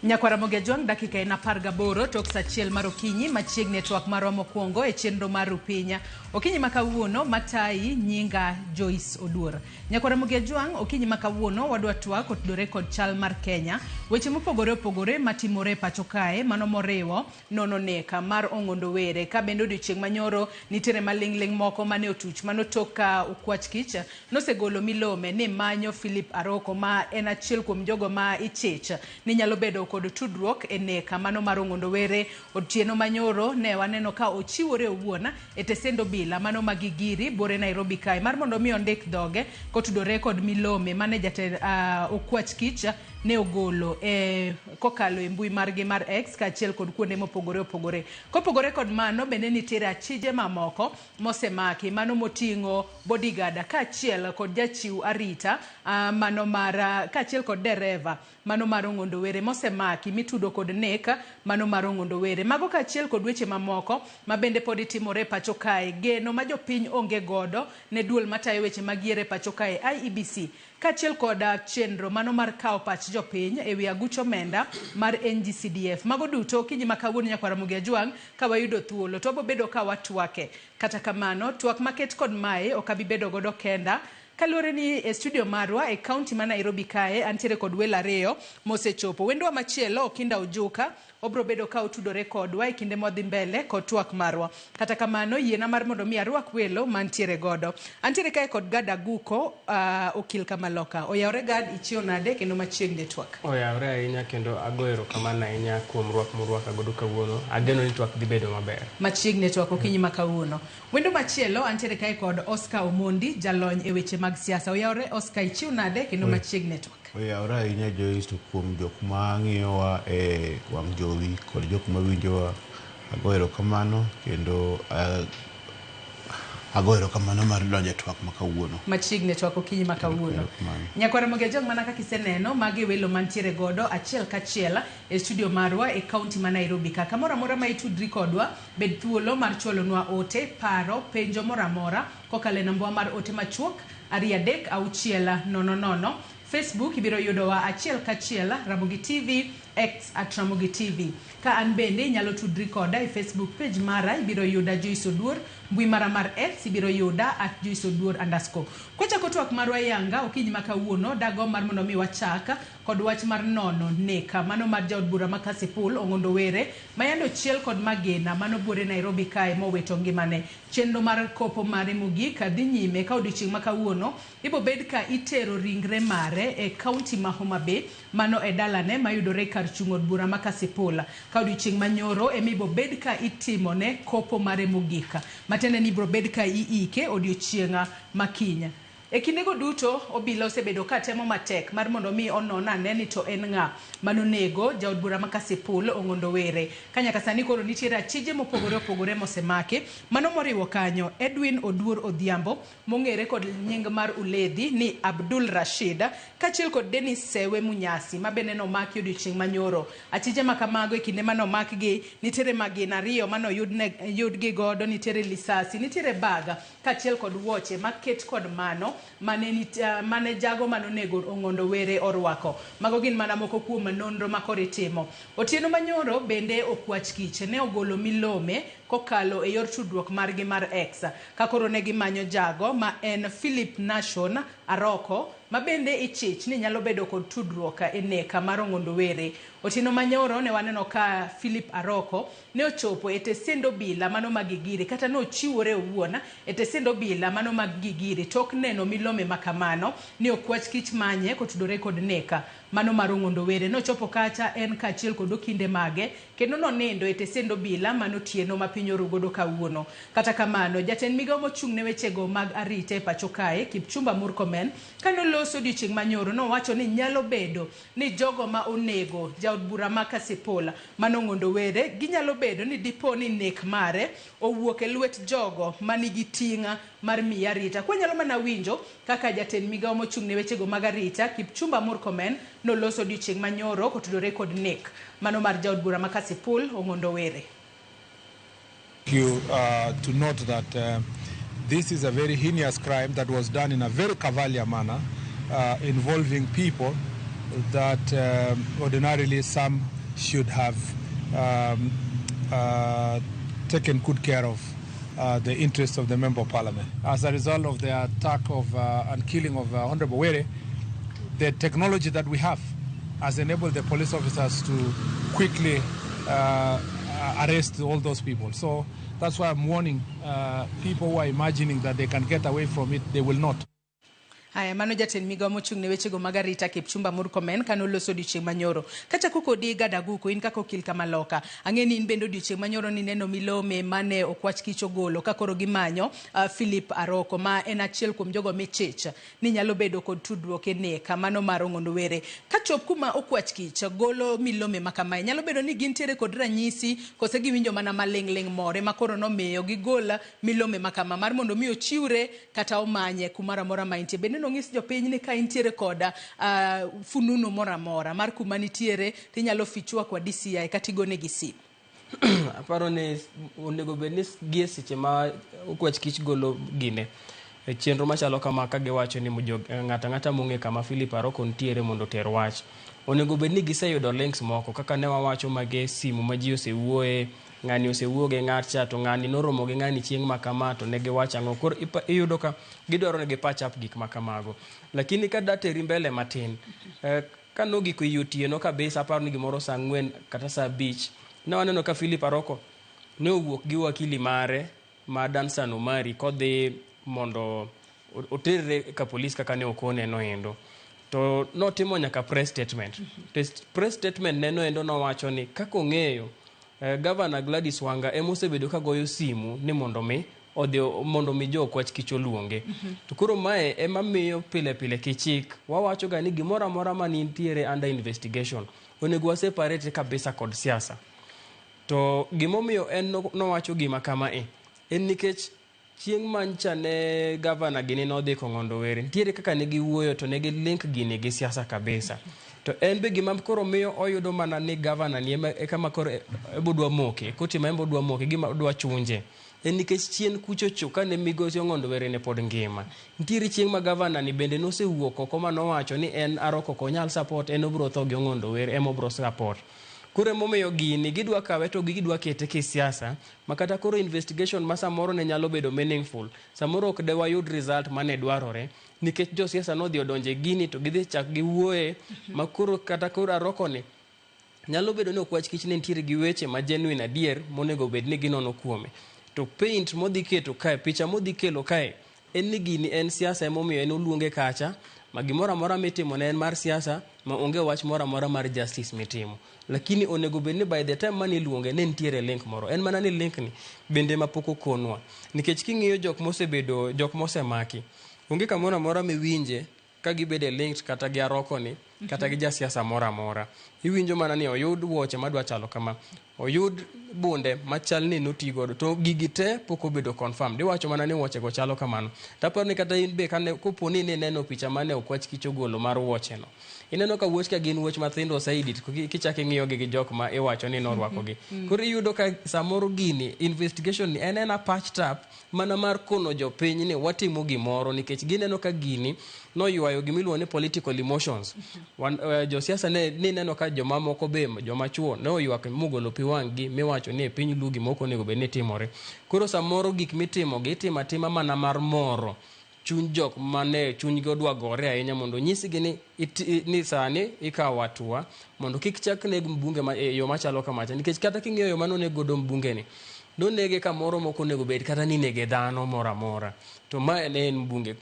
Nyakwara Mogejwang' dakika en 18 tok sa 1 mar okinyi machiegni e twak marwa mokwongo e chenro mar Rupinya. Okinyi ma kawuono matayi nyinga Joyce Oduor. Nyakwara Mogejwang' okinyi ma kawuono wadwa twak otudore kod chal mar Kenya. Weche mopogore opogore matimore e pacho kae mano moriwo nono neka mar Ong'ondo Were ka bende odiochieng' manyoro nitiere maling'ling' moko mane otuch mano tok ka Okwach Kich nosegolo milome ni manyo Philip Aroko ma en achiel kuom jogo ma ichich ni nyalo bedo kod tudruok e neka mano mar Ong'ondo Were. Otieno manyoro ne waneno ka ochiwore owuon e tesend obila mano ma Gigiri buore Nairobi kae mar mondo mi ondik dhoge kotudore kod milome mane jatend Okwach Kich ne ogolo e kokalo e mbui margi mar X kaachiel kod kuonde mopogore opogore. Kopogore kod mano bende nitiere achije mamoko mosemaki mano moting'o bodyguard kaachiel kod jachiw arita mano mar kaachiel kod dereva mano mar Ong'ondo Were mosemaki mitudo kod nek mano mar Ong'ondo Were. Mago kaachiel kod weche mamoko ma bende pod timore e pacho kae. Geno ma jopiny onge godo ne duol matayo weche mag yiero e pacho kae IEBC kaachiel kod chenro mano mar kawo pach jopiny ewi aguch omenda mar NGCDF. Mago duto okinyi ma kawuono nyakwar Ramogi Ajwang' ka wayudo thuolo to wabobedo ka watwake. Kata kamano, twak maket kod mae ok abi bedo godo kenda. Kaluwore ni e studio marwa e kaunti ma Nairobi kae antiere kod welo ariyo mosechopo. Wendwa machielo Okinda Ojuka obro bedo ka otudore kodwa e kinde mwadhi mbele kod twak marwa. Kata kamano yiena mar mondo mi arwak welo mantiere godo. Antiere kae kod Gad Aguko okil Kamaloka. Oyawore Gad, ichiew nade kendo machiegni e twak? Oyawore ahinya kendo agoyo erokamano ahinya kuom rwak murwaka godo kawuono. Ageno ni twak dhi bedo maber. Machiegni e twak okinyi ma kawuono. Wendo machielo antiere kae kod Oscar Omondi, jalony e weche mag siasa. Oyawore Oscar, ichiew nade kendo machiegni e twak? Oyawore ahinya Joyce, to kuom jok ma ng'iyowa e wang' jowi kod jok ma winjowa, ago erokamano kendo ago erokamano mar donjo e twak ma kawuono. Machiegni e twak okinyi ma kawuono. Nyakwar Ramogi Ajwang' mana kaka iseneno, magi e welo mantiere godo achiel kachiel e studio marwa e kaunti ma Nairobi ka. Kamoro amora ma itudri kodwa, bed thuolo mar chwalonwa ote, paro, penjo moro amora kokalo e nambwa mar ote machuok 2 3 6 0 0. Facebook ibiro yudowa achiel kachiel Ramogi TV, X at Ramogi TV. Ka an bende inyalo tudri koda e Facebook page mara ibiro yuda Joyce Oduor, mbui mara mar X ibiro yuda at Joyce Oduor underscore. Kwachako twak marwa yanga okinyi ma kawuono dagomb mar mondo mi wachak kod wach mar nono neka mano mar jaod bura ma Kasipul Ong'ondo Were ma yande ochiel kod magina mano buore Nairobi kae mowito ngimane. Chenro mar kopo mare mogik dhi nyime ka odiochieng' ma kawuono ibo bed ka itero ringre mare e kaunti ma Homa Bay mano e dalane mayudore kar chung' od bura ma Kasipul. Ka odiochieng' manyoro ema ibo bed ka itimone kopo mare mogik. Matiende ni ibro bed ka iike odiochieng' ma kiny. E kindego duto, obila osebedo ka temo matek mar mondo mi onon ane ni to en ng'a manonego jaod bura ma Kasipul Ong'ondo Were. Ka nyaka sani koro nitiere achije mopogore opogore mosemaki, mano moriwo kanyo Edwin Oduor Odhiambo mong'ere kod nying mar Uledhi ni Abdul Rashid kaachiel kod Dennis Sewe Munyasi ma bende nomaki odiochieng' manyoro. Achije ma kamago e kinde manomakgi nitiere magina ariyo manoyudgi godo, nitiere lisasi, nitiere bag kaachiel kod wuoche maket kod mano mane jago manonego Ong'ondo Were orwako. Mago gin mana moko kuom nonro ma koro itimo. Otieno manyoro bende Okwach Kich ne ogolo milome kokalo e yor tudruok margi mar X ka koro ne gimanyo jago ma en Philip Nashon Aroko ma bende ichich ni nyalo bedo kod tudruok e neka mar Ong'ondo Were. Otieno manyoro ne waneno ka Philip Aroko ne ochopo e tesend obila mano mag Gigiri kata ne ochiwore owuon e tesend obila mano mag Gigiri tok neno milome ma kamano ni Okwach Kich manye kotudore kod neka mano mar Ong'ondo Were. Nochopo kacha en kaachiel kod okinde mage kendo nonindo e tesend obila mano otieno ma piny oru godo kawuono. Kata kamano, jatend migawo mochung' ne wechego mag arita e pacho kae, Kipchumba Murkomen, kanoloso odiochieng' manyoro nowacho ni nyalo bedo ni jogo ma onego jaod bura ma Kasipul mano Ong'ondo Were ginyalo bedo ni dipo ni nek mare owuok e lwet jogo manigi ting' mar miye arita. Kwanyalo mana winjo kaka jatend migawo mochung' ne wechego mag arita Kipchumba Murkomen noloso odiochieng' manyoro kotudore kod nek mano mar jaod bura ma Kasipul Ong'ondo Were. You to note that this is a very heinous crime that was done in a very cavalier manner, involving people that ordinarily some should have taken good care of the interests of the Member of Parliament. As a result of the attack of and killing of Honorable Were, the technology that we have has enabled the police officers to quickly arrest all those people. So that's why I'm warning people who are imagining that they can get away from it, they will not. Haya, mano jatend migao mochung' ne wechego mag arita Kipchumba Murkomen kanoloso odiochieng' manyoro. Kachako kodi Gadaguko, in kaka okil kamaloka, ang'e ni in bende odiochieng' manyoro nineno milome mane Okwach Kich ogolo ka koro gimanyo Philip Aroko ma en achiel kuom jogo michich ni nyalo bedo kod tudruok e nek mano mar Ong'ondo Were. Kachop kuma Okwach Kich golo milome ma kamae, nyalo bedo ni gintiere kod ranyisi kose giwinjo mana maling'ling' more ma koro nomiyo gigol milome ma kama mar mondo mi ochiwre kata omanye kumoro amora ma entie. Bende nong'is jopiny ni ka intiere kod fununu moro amora mar kuma nitiere tinyalo fichua kwa DCI kata igonegi simu. Aparo ni onego bed ni gie seche ma Okwach Kich golo gine e chenro machalo kama ka giwacho ni ng'ato ang'ata mong'e kama Philip Aroko nitiere mondo oter wach. Onego bed ni giseyudo links moko kaka ne wawacho mage simu ma ji osewuoye, ng'ani osewuoyo gi ng'atcha to ng'ani noromo gi ng'ani chieng' ma kama to ne giwacho ang'o. Koro iyudo ka gidwaro ni gi patch up gik ma kamago. Lakini ka dateri mbele matin, kanogiko ei otieno kabisa aparo ni gimoro saa 4 kata saa 5, ne waneno ka Philip Aroko ne owuok gi wakili mare ma Dansan Omari kodhi mondo oterre ka polis kaka ne okone noendo. To notimo nyaka press statement. To press statement ne noendo nowacho ni kaka ong'eyo Governor Gladys Wanga ema osebedo ka goyo simu ni mondo mi odhi mondo mi jo Okwach Kich oluonge. To koro mae ema miyo pile pile kichik wawacho ga ni gimoro amora manitiere under investigation onego wa separate kabisa kod siasa. To gimomiyo en nowacho gima kama e en nikech chieng' mancha ne gavana gini nodhi Kong'ondo Were, nitiere kaka ne giwuoyo to ne gi link gini gi siasa kabisa. To en be gima koro miyo oyudo mana ni gavana ni ema kama koro ebodwa moke, koti ma ema moke gima odwa chunje. En nikech chien kuchocho kane migosi Ong'ondo Were ne pod ngima. Nitiere chieng' ma gavana ni bende nosewuok oko manowacho ni en Aroko ok onyal support, en obiro tho gi Ong'ondo Were ema obiro support. Koro emomiyo gini gidwa kawe to gidwa kete kisiasa ma kata koro investigation ma samoro ne nyalo bedo meaningful, samoro ok de wayud result mane dwarore nikech josiasa nodhi odonje gini to gidhi chak giwuoye ma koro kata koro Aroko ni nyalo bedo ni Okwach Kich ne nitiere gi weche ma genuine adier monego bed ni ginono kuome. To paint modhi keto kae, picha modhi kelo kae en ni gini en siasa emomiyo en oluonge kacha ma gimoro amora mitimo ne en mar siasa ma onge wach moro amora mar justice mitimo. Lakini onego bed ni by the time mane iluonge ne nitiere link moro. En mana ni link ni bende ma pok okonwa. Nikech king'iyo jok mosebedo jok mosemaki, onge kamoro amora miwinje ka gibedo linked kata gi Aroko ni kata gi jasiasa moro amora. Iwinjo mana ni oyud wuoche madwa chalo kama, oyud bunde machal ni noti godo to gigi te pok obedo confirmed. Iwacho mana ni wuoche go chalo kamano. Taparo ni kata in be kane kopo ni nineno picha mane Okwach Kich ogolo mar wuoche no, ineno ka wuoch ka gin wuoch mathindo saidi to kichako ing'iyo gi jok ma iwacho ni norwako gi. Koro iyudo ka samoro gini investigation ni en ena patched up mana mar kono jopiny ni watimo gimoro nikech gineno ka gini noywayo gimiluongo ni political emotions. Josiasa ne nineno ka jomamoko be joma chuo ne oywak mogolo pi wang' gi miwacho ni e piny Luo gima ok onego bed ni timore. Koro samoro gik mitimo gi itimo atima mana mar moro chuny jok mane chunygi odwa gore ahinya mondo onyisgi ni, ni sani ikawo hatua mondo kik chak neg mbunge ma, e yo machalo kamacha nikech kata king'iyo yo manoneg godo mbunge ni nonege kamoro mok onego bed kata ni inege dhano moro amora to ma ne en mbunge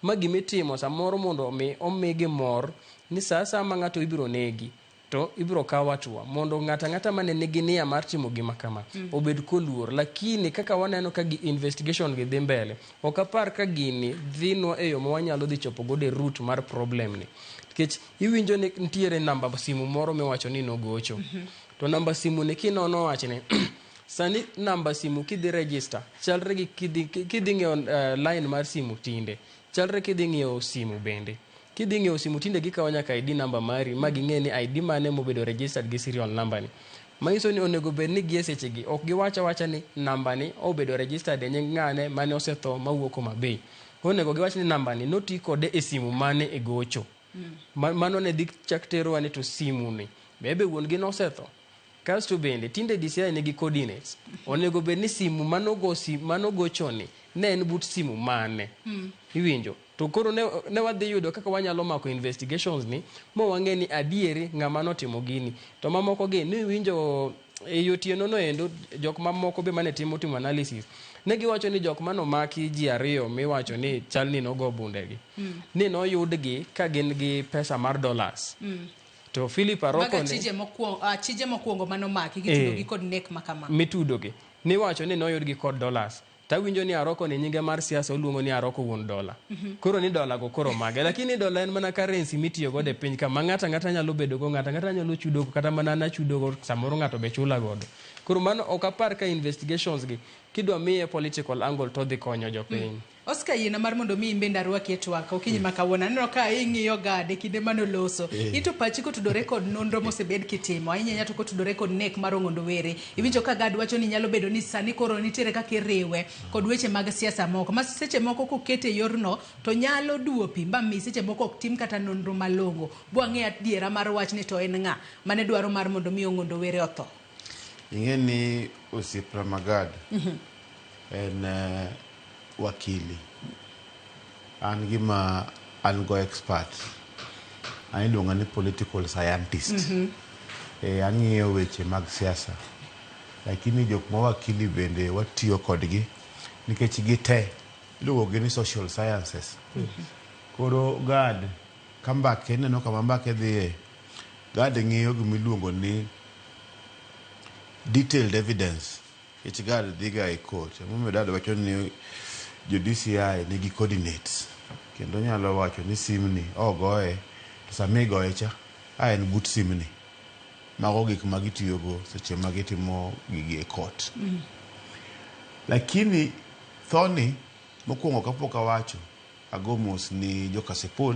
ma gimitimo samoro mondo omi omigi mor ni sa asaya ma ng'ato ibiro negi to ibiro kaw hatua mondo ng'ato ang'ata mane nigi nia mar timo gima kama obed koluor. Lakini kaka waneno ka gi investigation gi dhi mbele, ok apar ka gini dhinwa e yo ma wanyalo dhi chopo godo e root mar problem ni nikech iwinjo ni nitiere namba simu moro miwacho ni nogocho to namba simu ni kinono wachne sani namba simu kidhi register chalre gi kidhi ng'iewo line mar simu tinde chalre kidhi ng'iewo simu bende kidhi ng'iewo simu tinde gikawo nyaka ID namba mari ma ging'e ni ID mane mobedo registered gi serial number ni manyiso ni onego bed ni gie sechegi ok giwach awacha ni namba ni obedo registered e nying ng'ane mane osetho mawuok Homa Bay. Onego giwach ni namba ni noti kode e simu mane e gocho. Mano ne dhi chak terowa ni to simu ni bebe wuon gi nosetho. Kasto bende tinde DCI nigi coordinates. Onego bed ni simu manogo manogochoni ne en but simu mane. Iwinjo? To koro ne wadhi yudo kaka wanyalo mako investigations ni ma wang'e ni adieri ng'ama notimo gini. To mamoko gi ni winjo e otieno no endo jok mamoko be mane timo analysis ne giwacho ni jok manomaki ji ariyo miwacho ni chal ni nogo bundegi. Ni noyudgi ka gin gi pesa mar dollars. To Philip Aroko ne achije mokwongo manomaki gitudo gi kod nek makama. Mitudo gi. Niwacho ni noyudgi kod dollars. Tawinjo ni Aroko ni nyinge mar siasa oluongo ni Aroko wuon dola. Koro ni dola go koro mage. Lakini dola en mana currency mitiyo godo e piny ka ma ng'ato ang'ata nyalo bedo go, ng'ato ang'ata nyalo chudo go, kata mana an achudo go, samoro ng'ato be chula godo. Koro mano ok apar ka investigations gi kidwa miye political angle to dhi konyo jopiny. Oscar yiena mar mondo mi in bende arwaki e twak okinyi ma kawuono. Aneno ka ing'iyo gade kinde manoloso. In to pachi kotudore kod nonro mosebed kitimo, ahinya ahinya to kotudore kod nek mar Ong'ondo Were. Iwinjo ka Gad wacho ni nyalo bedo ni sani koro nitiere kaka iriwe kod weche mag siasa moko. Ma seche moko kokete e yorno to nyalo duwo pi ma mi seche moko ok tim kata nonro malong'o. Bwang'e adiera mar wachni to en ng'a mane dwaro mar mondo mi Ong'ondo Were otho. Ing'e ni osiepna Magad en wakili. An gima an go expert. An iluonga ni political scientist. Ang'iyo weche mag siasa. Lakini jok ma wakili bende watiyo kodgi nikech gite iluongo gi ni social sciences. Koro Gad ka mbake ineno kama mbake dhiye, Gad ng'iyo gimiluongo ni detailed evidence. Nikech Gad dhiga e court. Emomiyo Dad wacho ni jo DCI nigi coordinates. Kendo nyalo wacho ni simni ogoye to sama igoye cha a en but simni. Mago gik ma gitiyogo seche ma gitimo gigi e court. Lakini thoni mokwongo kapok awacho ago mos ni jo Kasipul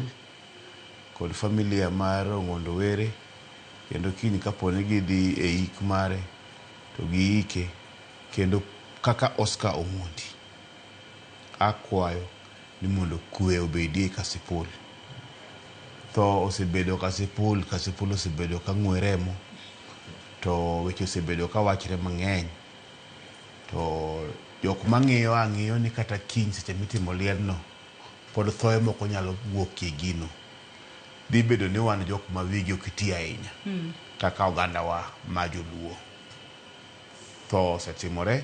kod familia mar Ong'ondo Were kendo kiny kapo ni gidhi e ik mare to giike kendo kaka Oscar Omondi akwayo ni mondo kwe obedie Kasipul. Tho osebedo Kasipul, Kasipul osebedo ka ng'we remo to weche osebedo ka wachre mang'eny to jok mang'iyo ang'iyo ni kata kiny seche mitimo lielno pod thoe moko nyalo wuokie gino. Dhi bedo ni wan jok ma wigi ok ti ahinya kaka ogandawa ma joluo. Tho osetimore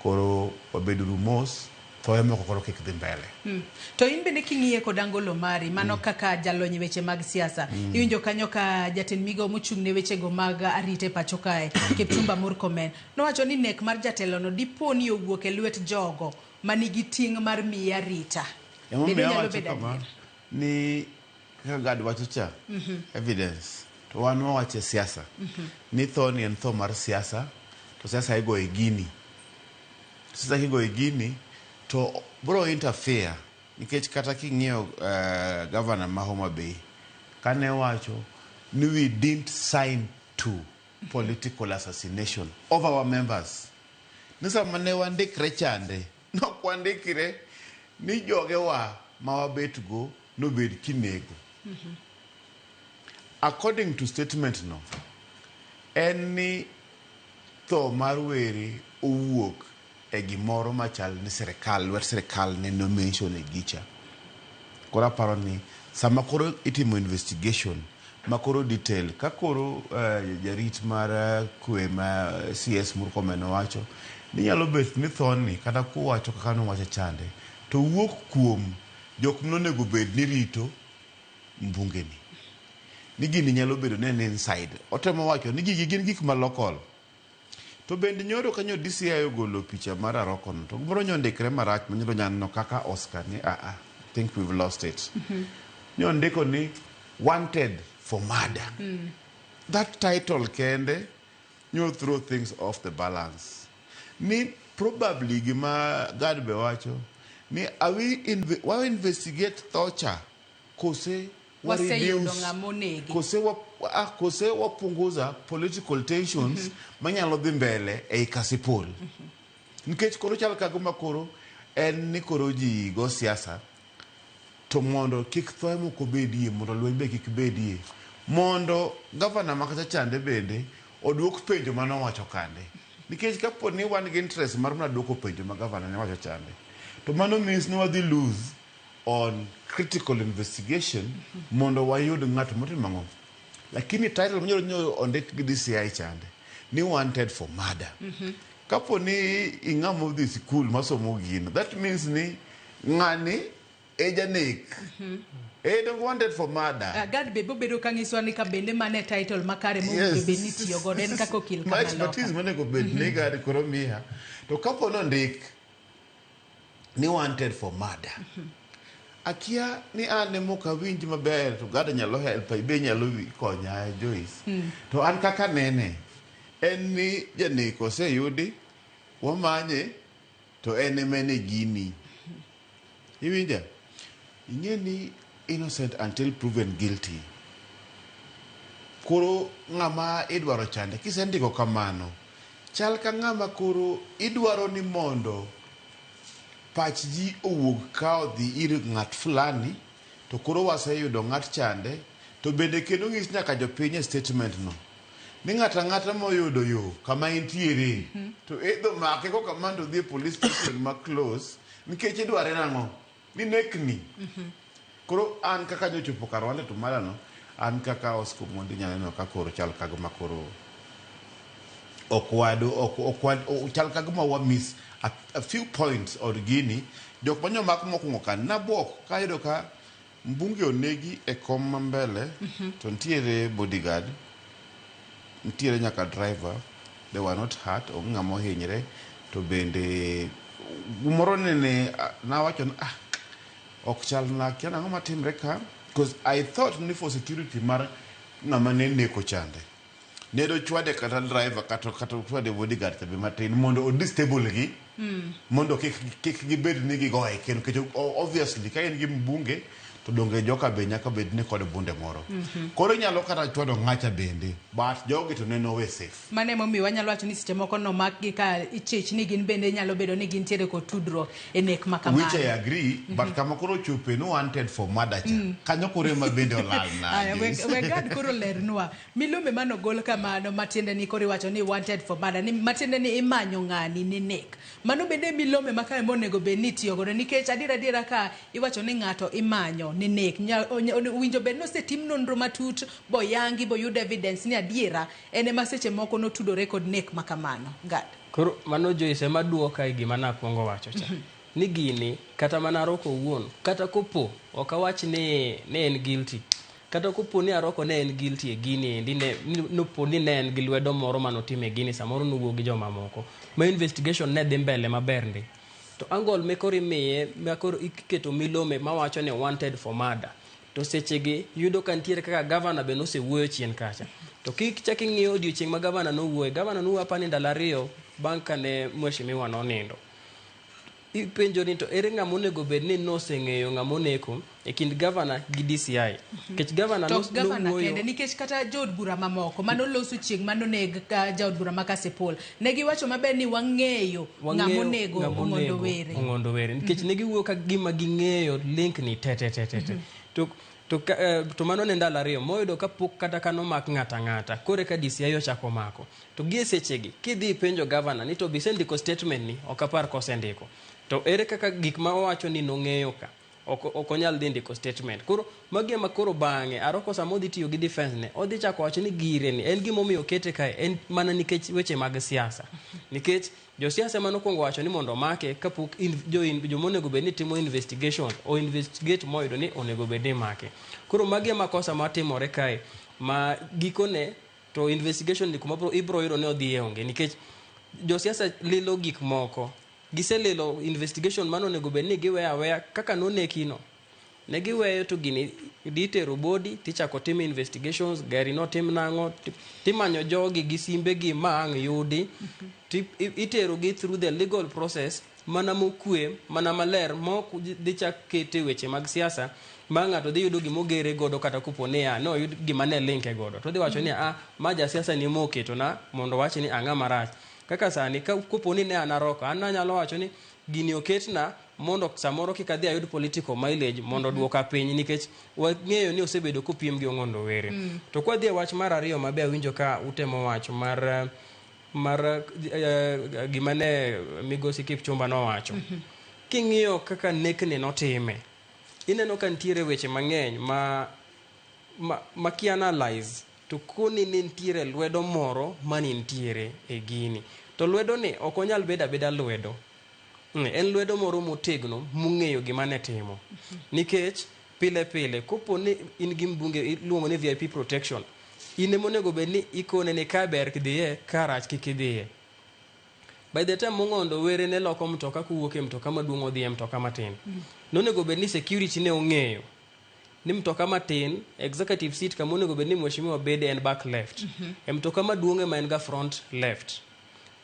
koro wabeduru mos thoe moko koro kik dhi mbele. To in bende king'iye kod angolo mari mano kaka jalony e weche mag siasa iwinjo kanyo ka jatend migao mochung' ne wechego mag arita e pacho kae Kipchumba Murkomen nowacho ni nek mar jatelono dipo ni owuok e lwet jogo manigi ting' mar miye arita. Bende Emomiyo nyalo awacho bedo kama adier? ni kaka Gad wacho cha evidence to wan wawacho e siasa ni tho ni en tho mar siasa to siasa igoye gini. Siasa kigoye gini to bro interfere nikech kata king'iyo governor ma Homa Bay kane wacho ni we didn't sign to political assassination of our members. Ni sama ne wandikre chande nok wandikre ni jogewa ma wabet go nobed kinego. According to statement no, en ni tho mar Were owuok e gimoro machal ni sirikal, lwet sirikal ne no mention e gicha. Koro aparo ni sama koro itimo investigation ma koro detail ka koro jarit mar kwe ma CS Murkomen owacho ni nyalo bet ni thoni kata kuwacho kaka nowacho chande to wuok kuom jok monego bed ni rito mbunge ni. Ni gini nyalo bedo ni en inside. Otemo wacho ni gigi gin gik ma local. To bende nyoro kanyo DCI ogolo picha mar Aroko no to gimoro nyondikre marach ma nyoro nyaneno kaka Oscar ni I think we've lost it. Nyondiko ni wanted for murder. That title kende nyo throw things off the balance. Ni probably gima Gad be wacho ni are we wa investigate thocha kose wa Waseyudo reduce ng'ama onege. kose wa, kose wapunguza political tensions manyalo dhi mbele ei Kasipul. Nikech koro chal ka gima koro en ni koro ji go siasa To mondo kik thoe moko bedie, mondo lweny be kik bedie, mondo gavana ma kacha chande bende oduok penjo manowacho kande. Nikech kapo ni wan gi interest mar mana duoko penjo ma gavana ne wacho chande, to mano means ni wadhi lose on critical investigation mondo wayud ng'at motimo ang'o. Lakini title manyoro nyo ondik gi DCI chande ni wanted for murder. Kapo ni ing'ama odhi sikul masomo gino, that means ni ng'ani e janek. En wanted for murder. Gad be bobedo ka nyisowa ni ka bende mane title makare mowinjo bed ni itiyo godo en kaka okil Ma kama loka. expertise monego bed ni Gad koro miya. To kapo ni ondik ni wanted for murder. Akia ni an ema ok awinj maber to Gad nyalo help be nyalo konya Joyce. To an kaka nene en ni janek oseyudi wamanye to en ema en e gini. Iwinja? Ing'e ni innocent until proven guilty. Koro ng'ama idwaro chande kisendiko kamano chal ka ng'ama koro idwaro ni mondo pach ji owuog ka odhi ir ng'at fulani to koro waseyudo ng'at chande to bende kendo ng'is nyaka jopiny e statement no ni ng'ato ang'ata moyudo yo kama entiere to idho make koka mondo odhi e police station ma close nikech idware nang'o ni nekni. Koro an kaka nyochopo kar wanted to murder no, an kaka Oscar Omondi nyalo neno ka koro chal ka gima koro ok wado ok ok chal ka gima wa miss a few points on gini. Jok manyo mak mokwongo ka nabuok kayudo ka mbunge onegi e kom ma mbele to nitiere bodyguard, nitiere nyaka driver, they were not hurt, onge ng'ama ohinyre. To bende gimoro nene nawacho ni ah, ok chal na kia nang'o matimre ka, because I thought ni for security mar ng'ama ne neko chande ne dochwade kata driver kata ochwade bodyguard cha be matin mondo o disable gi mondo kik gibed ni gigoye kendo nikech obviously ka in gi mbunge to donge joka be nyaka bed ni kod bunde moro. Koro inyalo kata chwado ng'acha bende, but jogi to neno we safe. Mano emomiyo wanyalo wacho ni seche moko nomakgi ka ichich ni gin bende nyalo bedo ni gintiere kod tudruok e nek ma kamano. Which I agree, but kama koro chope no wanted for murder cha kanyo koro ema bende olal na. Aya, we Gad koro lernwa milome manogol kamano matiende ni koro iwacho ni wanted for murder, ni matiende ni imanyo ng'ani ni nek. Mano bende milome makare monego bed ni itiyo godo, nikech adiera adiera ka iwacho ni ng'ato imanyo ni nek, owinjo bed ni osetim nonro matut boyangi boyud evidence ni adiera en ema seche moko notudore kod nek ma kamano. Gad. Koro mano Joyce ema duoka e gima nakwongo wacho cha. Ni gini kata mana Aroko owuon, kata kopo ok awach ni ne en guilty. Kata kopo ni Aroko ne en guilty e gini endi, ne nopo ni ne en gi lwedo moro manotimo e gini, samoro nowuo gi jomamoko. Ma investigation ne dhi mbele maber ndi. To angle me koro imiye, ma koro iketo milome mawacho ni wanted for murder. To sechegi yudo ka nitiere kaka gavana be nosewuoyo chien kacha. To kik chak ing'iyo odiochieng' ma gavana nowuoye. Gavana nowuoyo apani ndalo 2 bang' kane mheshimiwa nonindo. Ipenjo ni to ere ng'ama onego bed ni noseng'eyo ng'ama oneko e kind gavana gi DCI. Nikech gavana To gavana nowuoyo kende, nikech kata jood bura mamoko manoloso chieng' manoneg ka jaod bura ma Kasipul ne giwacho maber ni wang'eyo ng'ama onego Ong'ondo Were. Ong'ondo Were. Nikech ne giwuoyo ka gima ging'eyo link ni te te te te te. To mano ne ndalo 2 moyudo ka pok kata ka nomak ng'ata ng'ata. Koro eka DCI ochako mako. To gie sechegi kidhi ipenjo gavana ni to bisendiko statement ni, ok apar kosendiko. To ere kaka gik ma owacho ni nong'eyo ka ok onyal dhi ndiko statement. Koro magi ema koro bang'e Aroko sama odhi tiyo gi defense ne odhi chako wacho ni gire ni en gima omiyo okete kae en mana nikech weche mag siasa. Nikech josiasa ema nokwongo wacho ni mondo omake kapok joma onego bed ni timo investigation o investigate moyudo ni onego bed ni imake. Koro magi ema kosa matimore kae ma gikone to investigation ni kuma ibro yudo ni odhi e onge nikech josiasa lilo gik moko. Giselilo investigation mano onego bed ni giweyo aweya kaka nonekino. Ne giweyo to gini ditero body tichako tim investigations, gari notim nang'o, timanyo jogi gi simbegi ma ang' yudi, itero gi through the legal process mana mokwe, mana maler, mok dhi chak kete weche mag siasa ma ng'ato dhi yudo gimogere godo kata kopo ni a no yud gima ne linke godo. To dhi wacho ni a ma jasiasa ni moketo na mondo wach ni ang'a marach. Kaka sani kopo ni ne an Aroko, an anyalo wacho ni gini oketna mondo samoro kik adhi ayud political mileage mondo oduoka piny, nikech wang'eyo ni osebedo kopiem gi Ong'ondo Were. To kwadhi e wach mar ariyo ma be awinjo ka utemo wacho mar gima ne migosi Kipchumba nowacho. King'iyo kaka nekni notime, ineno ka nitiere weche mang'eny ma kianalyze to koni ni nitiere lwedo moro mane nitiere e gini. To lwedo ni ok onyal bedo abeda lwedo. En lwedo moro motegno mong'eyo gima ne timo. Nikech pile pile kopo ni in gi mbunge iluongo ni VIP protection, in ema onego bed ni ikone ni ka ber dhiye, ka rach kik idhiye. By the time Ong'ondo Were ne loko mtoka kowuok e mtoka maduong' odhi e mtoka matin, nonego bed ni security ne ong'eyo ni mtoka matin, executive seat kama onego bed ni mheshimiwa bede en back left. E mtoka maduong' ema en ga front left.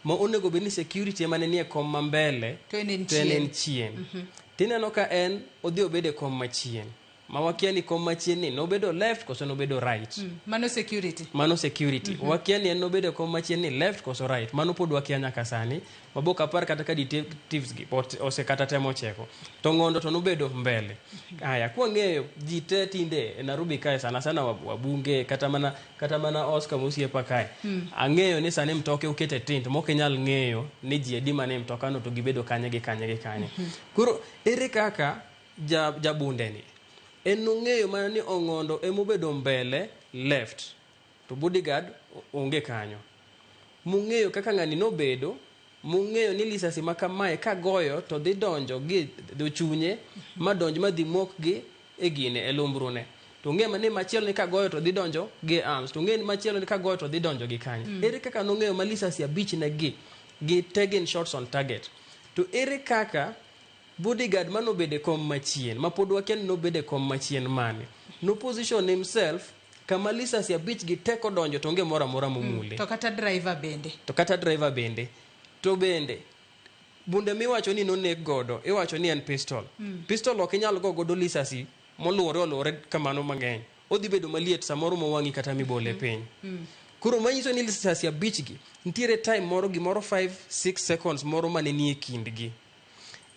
Ma onego bed ni security ema ne nie kom ma mbele To en en to en en chien. Chien. Tineno ka en odhi obedo e kom machien. Ma wakia ni kom machien ni nobedo left koso nobedo right. Mano security. Mano security. Wakia ni en nobedo e kom machien ni left koso right. Mano pod wakia nyaka sani. Mabok apar kata ka detectives gi osekata temo cheko. To Ng'ondo to nobedo mbele. Aya, kwang'eyo ji te tinde e Nairobi kae, sana sana wabunge, kata mana Oscar mosiepa kae. Ang'eyo ni sani mtoke okete tint mok inyal ng'eyo ni ji adi mane mtokano to gibedo kanye gi kanye gi kanye. Koro ere kaka jabunde ni en nong'eyo mana ni Ong'ondo emobedo mbele left to bodyguard onge kanyo, mong'eyo kaka ng'ani nobedo, mong'eyo ni lisasi ma kamae kagoyo to dhi donjo gi dho chunye ma donj ma dhi mok gi e gine e lumbrune, to ng'e ni machielo ni kagoyo to dhi donjo gi arms, to ng'e ni machielo ni kagoyo to dhi donjo gi kanye. Ere kaka nong'eyo ma lisasi abich ne gi taking shots on target? To ere kaka bodyguard manobedo e kom machien, ma pod wakia ni nobedo e kom machien mane, no position himself kama lisasi abich gi teko donjo to onge moro amora momule? To kata driver bende. To kata driver bende. To bende bunde miwacho ni noneg godo, iwacho ni en pistol. Pistol ok inyal go godo lisasi moluwore oluwore kamano mang'eny, odhi bedo maliet samoro mowang'i kata mibole piny. Koro manyiso ni lisasi abich gi nitiere time moro, gimoro 5 6 seconds moro mane nie kindgi.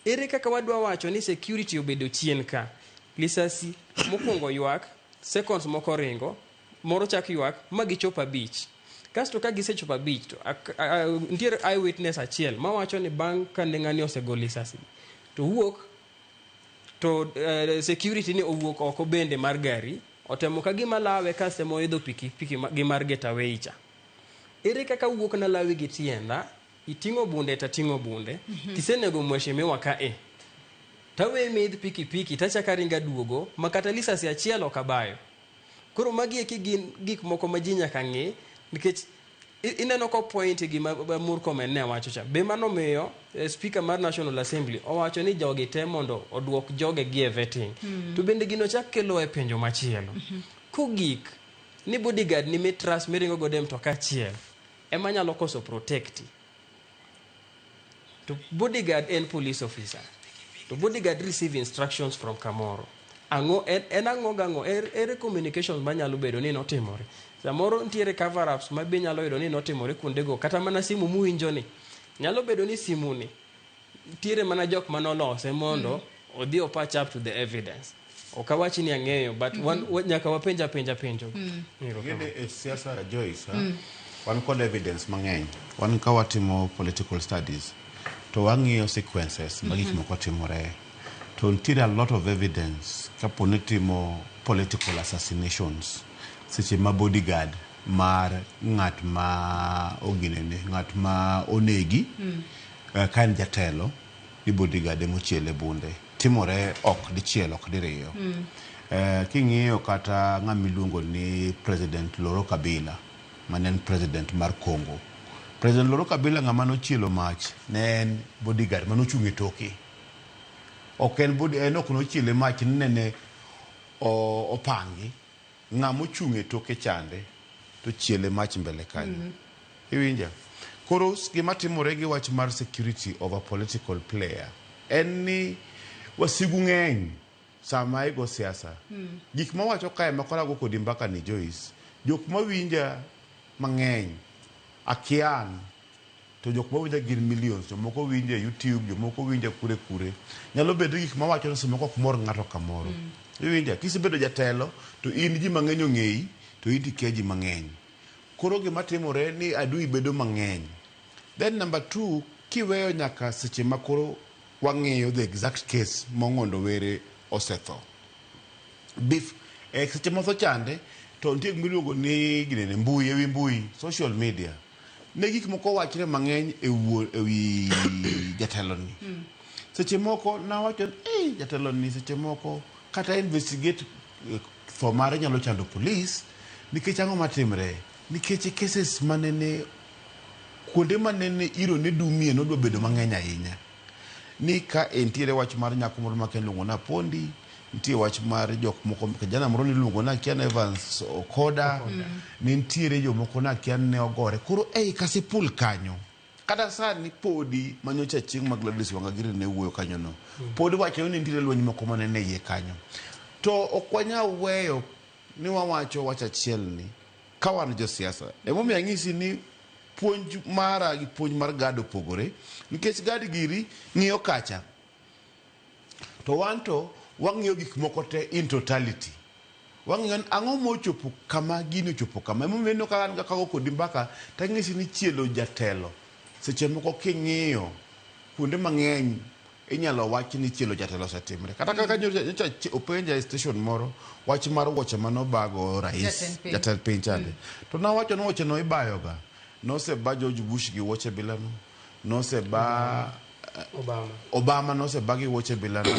Ere kaka wadwa wacho ni security obedo chien ka lisasi mokwongo ywak, seconds moko ringo, moro chak ywak ma gichop abich? Kasto ka gisechopo abich to nitiere eyewitness achiel mawacho ni bang' ka ne ng'ani osego lisasi to wuok to security ni owuok oko bende mar gari, otemo ka gima lawe kasto ema oidho pikipiki gi mar getaway cha. Ere kaka wuok na lawi gi tienda, iting'o bunde tating'o bunde, tisenego mheshimiwa ka e tawe miidh pikipiki tachako aringo aduogo ma kata lisasi achiel ok abayo? Koro magi eki gin gik moko ma ji nyaka ng'i, nikech ineno ko point gima Murkomen ne wacho cha be mano miyo speaker mar National Assembly owacho ni jogi te mondo oduok joge gi e vetting. To bende gino chak kelo e penjo machielo kogik ni bodyguard ni mitrust miringo godo e mtoka achiel ema nyalo koso protect, to bodyguard en police officer, to bodyguard receive instructions from kamoro. Ang'o en ang'o gang'o ere communications manyalo bedo ni notimore? Samoro nitiere cover ups ma be nyalo yudo ni notimore kuondego. Kata mana simu muwinjo ni nyalo bedo ni simu ni nitiere mana jok manolose mondo odhi o patch up to the evidence. Ok awach ni ang'eyo, but nyaka wapenj apenja penjo. Erokamano. Gini e siasa, Joyce, ha? Wan kod evidence mang'eny. Wan ka watimo political studies to wang'iyo sequences ma gik moko timore, to nitiere a lot of evidence kapo ni timo political assassinations seche ma bodyguard mar ng'at ma oginene, ng'at ma onegi, ka en jatelo ni bodyguard emochiele bunde, timore ok dichiel ok diriyo. King'iyo kata ng'ama iluongo ni President Laurent Kabila mane en president mar Congo, President Laurent Kabila, ng'ama nochielo mach ne en bodyguard manochung' e toke. Ok en body, en ok nochiele mach ni nene opangi. Ng'ama ochung' e toke chande to chiele mach mbele kanyo. Iwinja? Koro gima timore gi wach mar security of a political player en ni wasigu ng'eny sama igo siasa. Gik mawacho kae ma koro ago kodi mbaka ni, Joyce, jok mawinja mang'eny akian. to jok mawinja gin millions, jomoko winja e YouTube, jomoko winja kure kure. Nyalo bedo ni gik mawacho no seche moko ok mor ng'ato kamoro. Iwinja? Kisebedo jatelo to in ji mang'eny ong'eyi to in to ikia ji mang'eny. Koro gima timore ni adui bedo mang'eny. Then number two, kiweyo nyaka seche ma koro wang'iyo the exact case mong'ondo were osetho. Bif, e seche motho chande to nitie gima iluongo ni ginene mbui ewi mbui social media. Ne gik moko wachre mang'eny e wuo ewi jatelo ni. Seche moko nawacho ni "Ei, jatelo ni seche moko kata investigate tho mare nyalo chando police nikech ang'o matimre? Nikech cases manene kuonde manene iro ne dumie nodwa bedo mang'eny ahinya. Ni ka entiere wach mar nyako moro ma iluongo ni Apondi, nitie wach mar jok moko kijana moro niluongo ni akia ni Evans Okoda, ne nitiere jomoko ni akia ni ne ogore. Koro ei Kasipul kanyo, kata sani podi manyocha chieng' ma Gladys Wanga giri ne wuoyo kanyo no, podi wachore ni nitiere lweny moko manene iye kanyo. To ok wanyal weyo ni wawacho wach achiel ni ka wan josiasa. Emomiyo anyisi ni puonj mara gi puonj mar Gad opogore nikech Gad giri ng'iyo kacha to wan to wang'iyo gik moko te in totality. Wang'iyo ni ang'o mochopo kama gini ochopo kama. Emomiyo ineno ka an kago kodi mbaka tanyisi ni chielo jatelo seche moko king'iyo kuonde mang'eny inyalo wach ni chielo jatelo osetimre. Kata kaka nyocha openja e station moro wach mar wuoche manobago rais Jatend piny. jatend piny chande. To nawacho ni wuoche no ibayoga. Noseba George Bush gi wuoche bilano. Noseba Obama. Obama noseba gi wuoche bilano.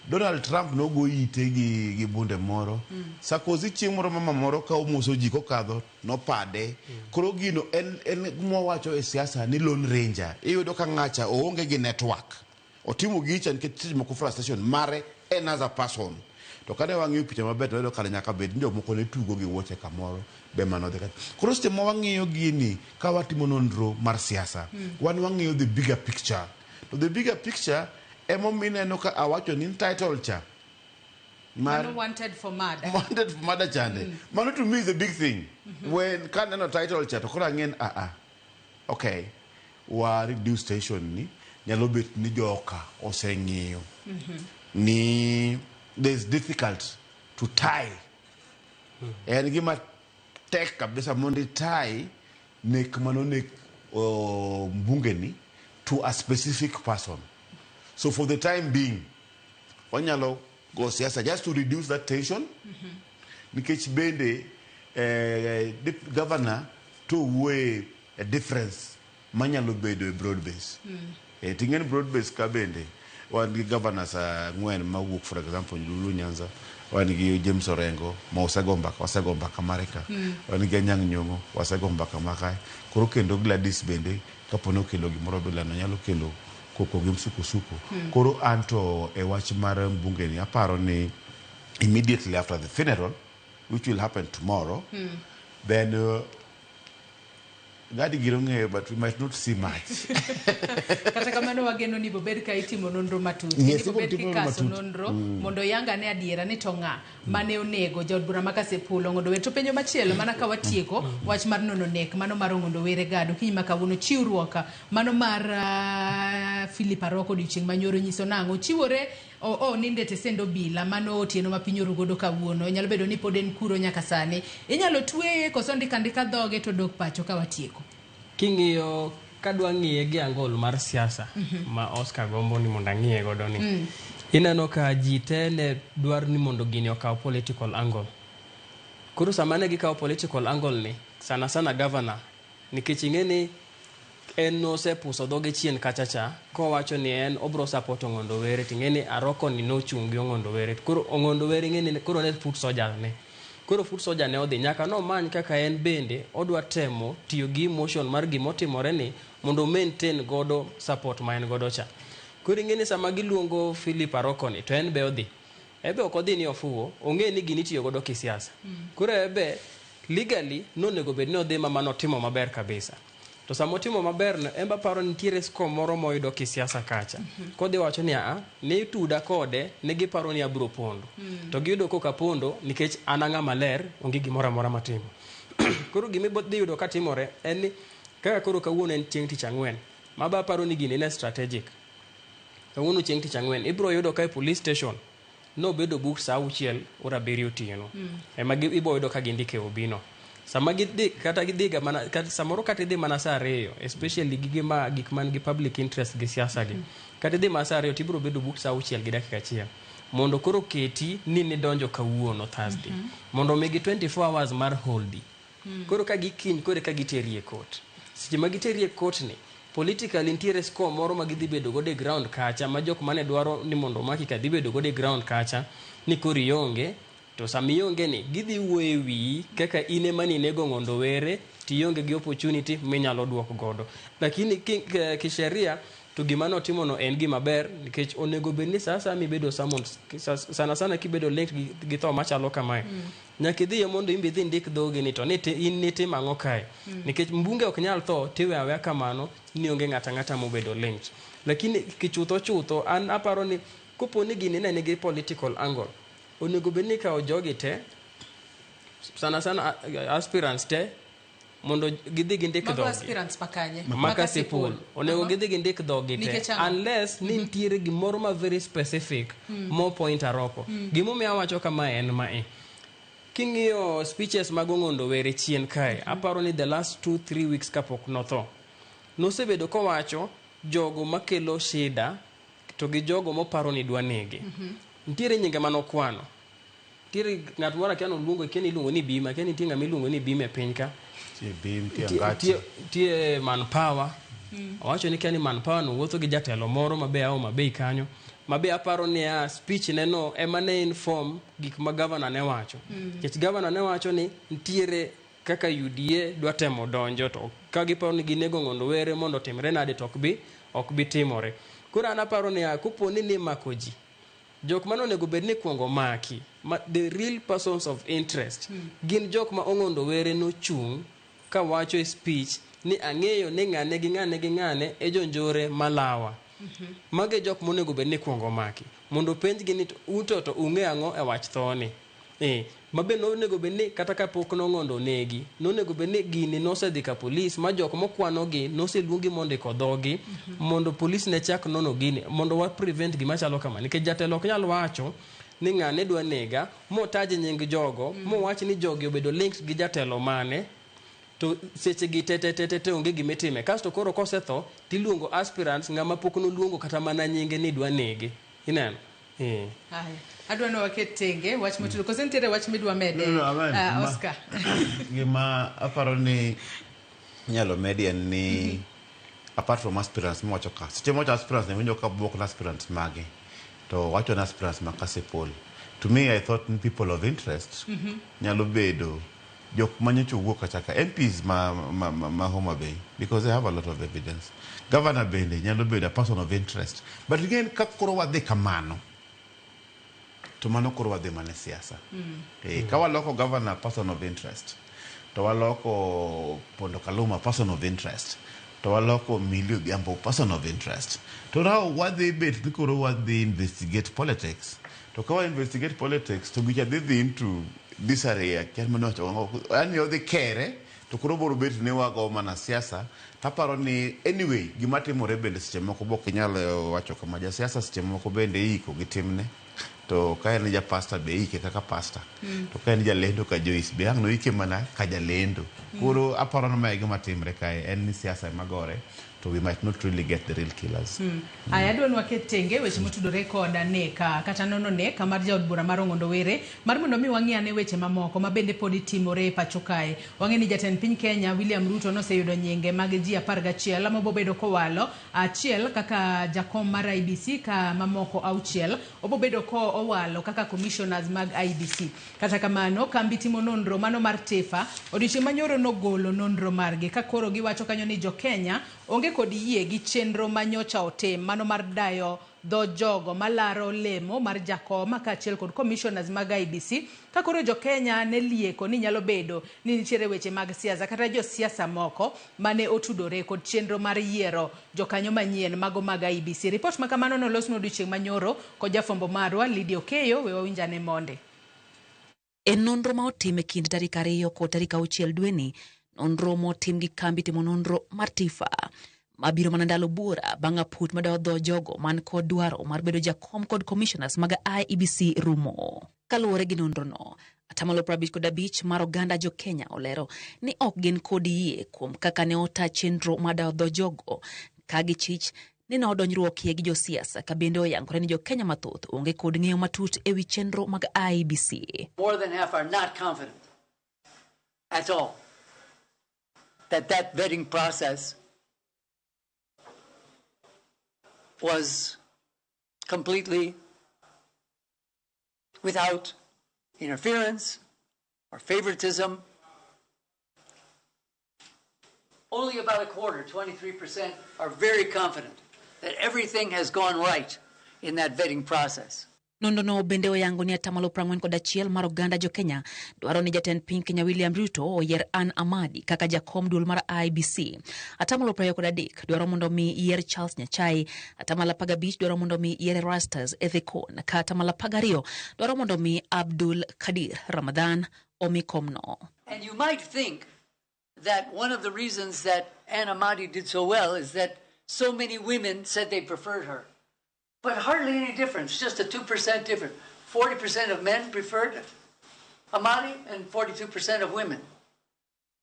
Donald Trump nogo ite gi bunde moro. Sarkozy chieng' moro mama moro ka omoso ji kokadho nopade. Koro gino en mwawacho e siasa ni Lone Ranger. Iyudo ka ng'acha oonge gi network. Otimo gicha nikech seche moko frustration mare en as a person. To kane wang'iyo picha maber to wayudo kare nyaka bed ni jomoko ne tugo gi wuoche kamoro be mano dhi kacha. Koro seche ma wang'iyo gini ka watimo nonro mar siasa, wan wang'iyo the bigger picture. To the bigger picture emomiyo ineno ka awacho ni title cha mar Mano wanted for murder. wanted for murder chande. Mano to me is a big thing. When kaneno title cha to koro ang'e ni ah ah. Okay. Wa reduce tension ni nyalo bet ni joka oseng'iyo ni there's difficult to tie. En gima tek kabisa mondo itie nek manonek mbunge ni to a specific person. So for the time being, wanyalo go siasa just to reduce that tension. Nikech bende governor to wuoye a difference manyalo bedo e broad base. Ting'eni broad base ka bende wan gi governors ang'wen mawuok for example Lulu Nyanza, wan gi James Orengo ma osego mbaka, wasego mbaka mare ka. Wan gi Anyang' Nyong'o, wasego mbaka ma kae. Koro kendo Gladys bende kapo ni okelo gimoro bilano nyalo kelo koko gi msukosuko. Koro anto e wach mar mbunge ni aparo ni immediately after the funeral, which will happen tomorrow, then Gadi giro ng'eyo but we might not see much. Kata kamano wageno ni bobed ka itimo nonro matut. Yes, Kendo bobed ibiro timo nonro kikaso matut. nonro mondo oyang ane adiera ni to ng'a mane onego jaod bura ma Kasipul Ong'ondo Were. To penjo machielo mana ka watieko wach mar nono nek mano mar Ong'ondo Were Gado okinyi ma kawuono chiwruok mano mar Philip Aroko odiochieng' manyoro nyiso nang'o chiwore o ninde tesend obila mano otieno ma piny oru godo kawuono nyalo bedo ni pod en kuro nyaka sani inyalo tweye koso ndika ndika dhoge to dok pacho ka watieko. King'iyo kadwa ng'iye gi angol mar siasa ma Oscar gombo ni mondo ang'iye godo ni ineno ka ji te ne dwaro ni mondo gini okaw political angle. Koro sama ne gikawo political angle ni sana sana governor nikech ing'e ni en nosepuso dhoge chien kacha cha kowacho ni en obro support Ong'ondo Were ting'e ni Aroko ni nochung' gi Ong'ondo Were koro Ong'ondo Were ing'e ni koro ne foot soldier ne koro foot soldier ne odhi nyaka nomany kaka en bende odwa temo tiyo gi emotion mar gimotimore ni mondo maintain godo support ma en godo cha. Koro ing'e ni sama giluongo Philip Aroko ni to en be odhi ebe ok odhi ni ofuwo ong'e ni gini itiyo godo kisiasa. Koro ebe legally nonego bed ni odhi ma manotimo maber kabisa. To sama otimo maber no en be aparo ni nitiere score moro moyudo kisiasa kacha. Kodhi wacho ni aa, ne ituda kode ne giparo ni abro pondo. To giyudo kok apondo nikech an ang'ama ler onge gimoro amora matimo. Koro gima idhi yudo katimore en ni kaka koro kawuono en chieng' tich ang'wen. Maba aparo ni gini ne strategic. Kawuono chieng' tich ang'wen ibiro yudo ka e police station nobedo booked saa auchiel ora abiriyo otieno. Ema ibo yudo ka gindike obino. Sama gidhi kata gidhi ga mana kata, samoro kata idhi mana saa ariyo especially gige ma gik man gi public interest gi siasa gi. Kata idhi mana saa ariyo tibiro bedo booked saa auchiel gi dakika achiel. Mondo koro keti ni nidonjo kawuono Thursday. Mondo omigi 24 hours mar holdi. Koro ka gikiny koro eka giteri e court. Seche ma giteri e court ni, politically nitiere score moro ma gidhi bedo godo e ground kacha ma jok mane dwaro ni mondo omaki ka dhi bedo godo e ground kacha ni koro ionge to sama ionge ni gidhi wuoyo e wiyi kaka in ema ninego Ng'ondo Were to ionge gi opportunity minyalo duok godo. Lakini kisheria to gima notimono en gima ber nikech onego bed ni sa asaya mibedo summoned sana sana kibedo linked gi tho machalo kamae nyaka idhiyo mondo in be idhi ndik dhogi ni to ni in nitimo ang'o kae nikech mbunge ok nyal tho tiwe aweya kamano ni onge ng'ato ang'ata mobedo linked lakini kichutho chutho an aparo ni kopo ni gini ne nigi political angle onego bed ni ikawo jogi te sana sana aspirants te mondo gidhi gindik Mago dhogi aspirants makanye? ma Kasipul onego gidhi gindik dhogi te Nikech ang'o? unless ni nitiere gimoro ma very specific mo point Aroko gimomiyo awacho kamae en mae king'iyo speeches mag Ong'ondo Were chien kae aparo ni the last 2-3 weeks kapok notho nosebedo kowacho jogo makelo shida to gi jogo moparo ni dwa nege nitiere nyinge manokwano nitiere ng'at moro akia noluongo kia ni iluongo ni Bima kia nitie ng'ama iluongo ni Bima e piny ka Tie Bim, tie Tie- Angachi. tie manpower owacho ni kia ni manpower no wuotho gi jatelo moro mabe a Homa Bay kanyo mabe aparo niya speech ne no ema ne inform gik ma governor ne wacho nikech governor ne wacho ni nitiere kaka UDA dwa temo donjo to ka giparo ni ginego Ng'ondo Were mondo otimre nade to ok bi timore koro an aparo niya kopo ni nimako ji jok mane onego bed ni kuongo maki ma, the real persons of interest gin jok ma Ong'ondo Were nochung' kawacho e speech ni ang'eyo ni ng'ane gi ng'ane gi ng'ane e jonjore malawa mago e jok monego bed ni kuongo maki mondo penjgi ni to un to ung'e ang'o e wach thoni mabe nonego bed ni kata kapok nong'ondo onegi nonego bed ni gini nosedhi ka polis ma jok mokwanogi noseluongi mondo iko dhogi mondo polis ne chak nono gini mondo wa prevent gima chalo kama nikech jatelo ok nyal wacho ni ng'ane dwa nega motaj nying jogo mowach ni jogi obedo linked gi jatelo mane to seche gi te te te te te onge gimitime kasto koro kosetho tiluongo aspirants ng'ama pok noluongo kata mana nyinge ni dwa nege ineno Haya. Adwa ni waket tenge wach motudo. Koso nitiere wach midwa mede? No, amen. Oscar. Gima aparo ni inyalo medi en ni apart from aspirants miwacho ka seche miwacho aspirants ne winjo ka buok na aspirants mage to wacho ni aspirants ma Kasipul to me I thought ni people of interest nyalo bedo jok manyocha owuok kacha ka MPs ma Homa Bay because they have a lot of evidence governor bende nyalo bedo a person of interest but again ka koro wadhi kamano to mano koro wadhi mana e siasa ka waloko governor person of interest to waloko Pondo Kaluma person of interest to waloko Millie Odhiambo person of interest to now wadhi bet ni koro wadhi investigate politics to ka wa investigate politics to gicha dhi dhi into this area kian mane wacho yani odhi kere to koro boro bet ni wago mana siasa taparo ni anyway gima timore bende seche moko bok inyal wacho kama jasiasa seche moko bende iiko gi timne to ka en ja pastor be iike kaka pastor to ka en jalendo ka Joyce be ang' noike mana ka jalendo koro aparo ni mae gima timre kae en ni siasa ema gore to we might not really get the real killers Aya, adwa ni waket tenge weche motudore kod nek kata nono nek mar jaod bura mar Ong'ondo Were mar mondo mi wang'i ane weche mamoko ma bende pod timore e pacho kae. Wang'e ni jatend piny Kenya William Ruto noseyudo nyinge mag ji 11 mabobedo kowalo achiel kaka jakom mar IEBC ka mamoko auchiel obobedo ko owalo kaka commissioners mag IEBC. Kata kamano kambi timo nonro mano mar TIFA odiochieng' manyoro nogolo nonro margi ka koro giwacho kanyo ni jo Kenya onge kod yie gi chenro manyocha otim mano mar dayo dho jogo malaro lemo mar jakom kaachiel kod commissioners mag IEBC ka koro jo Kenya ne lieko ni nyalo bedo ni nitiere weche mag siasa kata josiasa moko mane otudore kod chenro mar yiero jokanyo manyien mago mag IEBC. Ripot ma kamano nolosnwa odiochieng' manyoro kod jafwambo marwa Lydia Okeyo, we wawinjane monde. E nonro ma otim e kind tarik 2 kod tarik 6 dweni, nonro motim gi kambi timo nonro mar TIFA. Mabiro mana ndalo buora bang' aput madawo dho jogo man kod dwaro mar bedo jakom kod commissioners mag IEBC rumo. Kaluwore gi nonrono, 55% mar oganda jo Kenya olero ni ok gin kod yie kuom kaka ne ota chenro mar dawo dho jogo ka gichich ni ne odonjruokie gi josiasa ka bende oyangore ni jo Kenya mathoth onge kod ng'eyo matut ewi chenro mag IEBC. More than half are not confident at all that that vetting process was completely without interference or favoritism. Only about a quarter, 23%, are very confident that everything has gone right in that vetting process. Nonrono bende oyango ni 41% mar oganda jo Kenya dwaro ni jatend piny Kenya William Ruto oyier Anne Amadi kaka jakom duol mar IEBC. 23% dwaro mondo mi yier Charles Nyachae, 15% dwaro mondo mi yier Erastus Ethekon, ka 12% dwaro mondo mi Abdul Kadir Ramadhan omi komno. And you might think that one of the reasons that Anne Amadi did so well is that so many women said they preferred her. But hardly any difference, just a 2% difference. 40% of men preferred Amadi and 42% of women.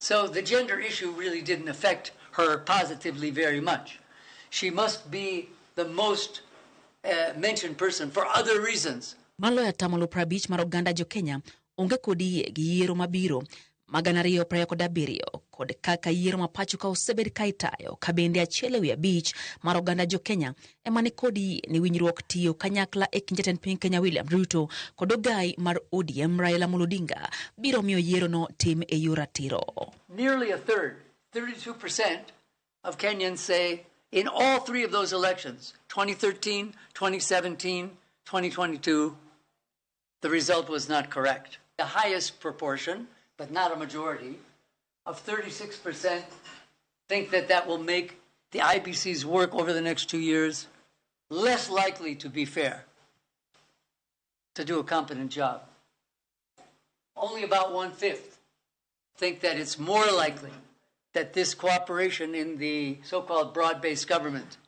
So the gender issue really didn't affect her positively very much. She must be the most mentioned person for other reasons. Maloyo 50% mar oganda jo Kenya onge kod yie gi yiero mabiro mag 2027 kod kaka yiero ma pacho ka osebed ka itayo ka bende 1/5 mar oganda jo Kenya ema ni kod yie ni winjruok tiyo kanyakla e kind jatend piny Kenya William Ruto kod ogai mar ODM Raila Amolo Odinga biro miyo yierono tim e yor ratiro. Nearly a third, 32% of Kenyans say in all three of those elections, 2013, 2017, 2022, the result was not correct. The highest proportion, but not a majority, of 36% think that that will make the IBC's work over the next 2 years less likely to be fair, to do a competent job. Only about 1/5 think that it's more likely that this cooperation in the so-called broad-based government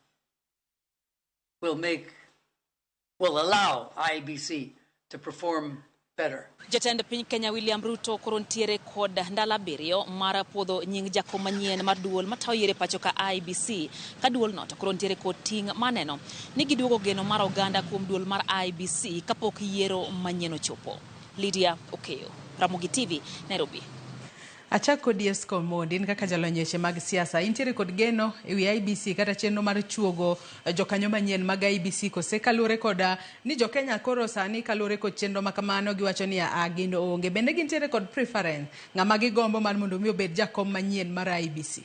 will allow IEBC to perform better. Jatend piny Kenya William Ruto koro ntiere kod ndalo 7 mar puodho nying jakom manyien mar duol matayo yiero e pacho ka IEBC ka duolno to koro ntiere kod ting' maneno ni giduogo geno mar oganda kuom duol mar IEBC kapok yiero manyien ochopo. Lydia Okeyo, Ramogi TV, Nairobi. Achak kod Esco Omondi, in kaka jalony e weche mag siasa, intiere kod geno ewi IEBC kata chenro mar chuogo jokanyo manyien mag IEBC kose kaluwore kod ni jo Kenya koro sani kaluwore kod chenro ma kamano giwacho ni a gin onge. Bende gintiere kod preference ng'ama gigombo mar mondo mi obed jakom manyien mar IEBC?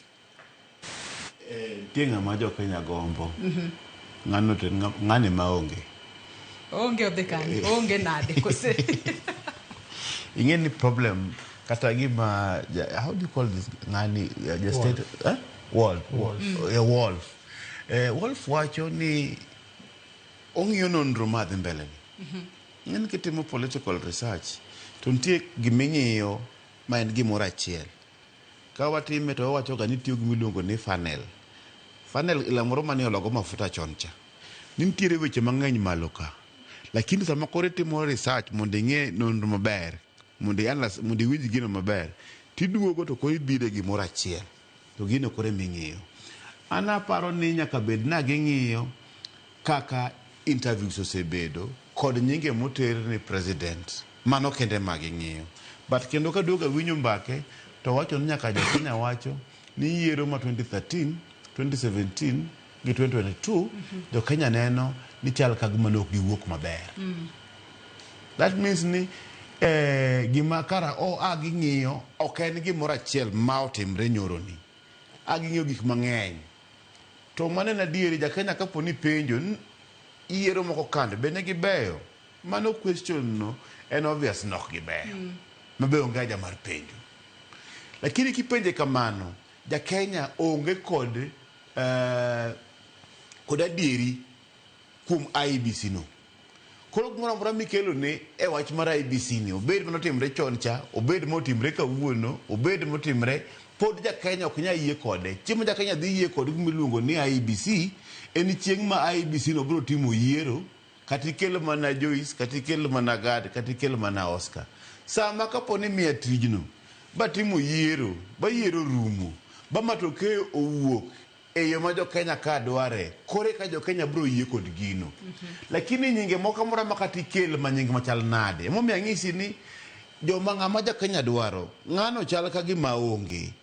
Nitie ng'ama jo Kenya gombo. Ng'ano to ng'ane maonge. Onge odhi kanye? Onge nade kose? Ing'e ni problem kata gima, how do you call this ng'ani, the state, eh? Wolf. Wolf. Wolf. Wolf wacho ni ong'iyo nonro madhi mbele ni. Ing'e ni kitimo political research to nitie giming'iyo ma en gimoro achiel. Ka watime to wawacho ga ni tiyo gi miluongo ni funnel. Funnel ila moro mane ologo mafuta chon cha. Ni nitiere weche mang'eny malo ka. Lakini sama koro itimo research mondo ing'e nonro maber, mondo i-analyse, mondo iwinj gino maber, tiduogo to koro ibiro e gimoro achiel. To gino koro ema ing'iyo. An aparo ni nyaka bed na ging'iyo kaka interviews osebedo kod nyinge moter ni president. Mano kende ma ging'iyo. But kendo kaduogo awinjo mbake to wacho ni nyaka jo Kenya wacho ni yiero ma 2013, 2017 gi 2022 jo Kenya neno ni chal ka gima ne ok giwuok maber. That means ni gima kara o a ging'iyo ok en gimoro achiel ma otimre nyoroni. A ging'iyo gik mang'eny. To mano en adieri ja Kenya kapo ni penjo yiero moko kande bende gibeyo. Mano question no en obvious ni ok gibeyo. Mabe onge haja mar penjo. Lakini kipenje kamano, ja Kenya onge kod adieri kuom IEBC no. Koro gimoro amora mikelo ne e wach mar IEBC ni, obed manotimre chon cha, obed motimre kawuono, obed motimre Pod ja Kenya ok nyal yie kode. Chieng' ma ja Kenya dhi yie kod gima iluongo ni IEBC, en chieng' ma IEBC no biro timo yiero, kata ikel mana Joyce, kata ikel mana Gad, kata ikel mana Oscar. Sama kapo ni imiya tijno, batimo yiero, ba yiero rumo, ba matokeo owuok e yo ma jo Kenya ka dware, koro eka jo Kenya biro yie kod gino. Lakini nyinge moko amora ma kata ikel ma nying machal nade. Emomiyo anyisi ni joma ng'ama ja Kenya dwaro, ng'ano chal ka gima onge.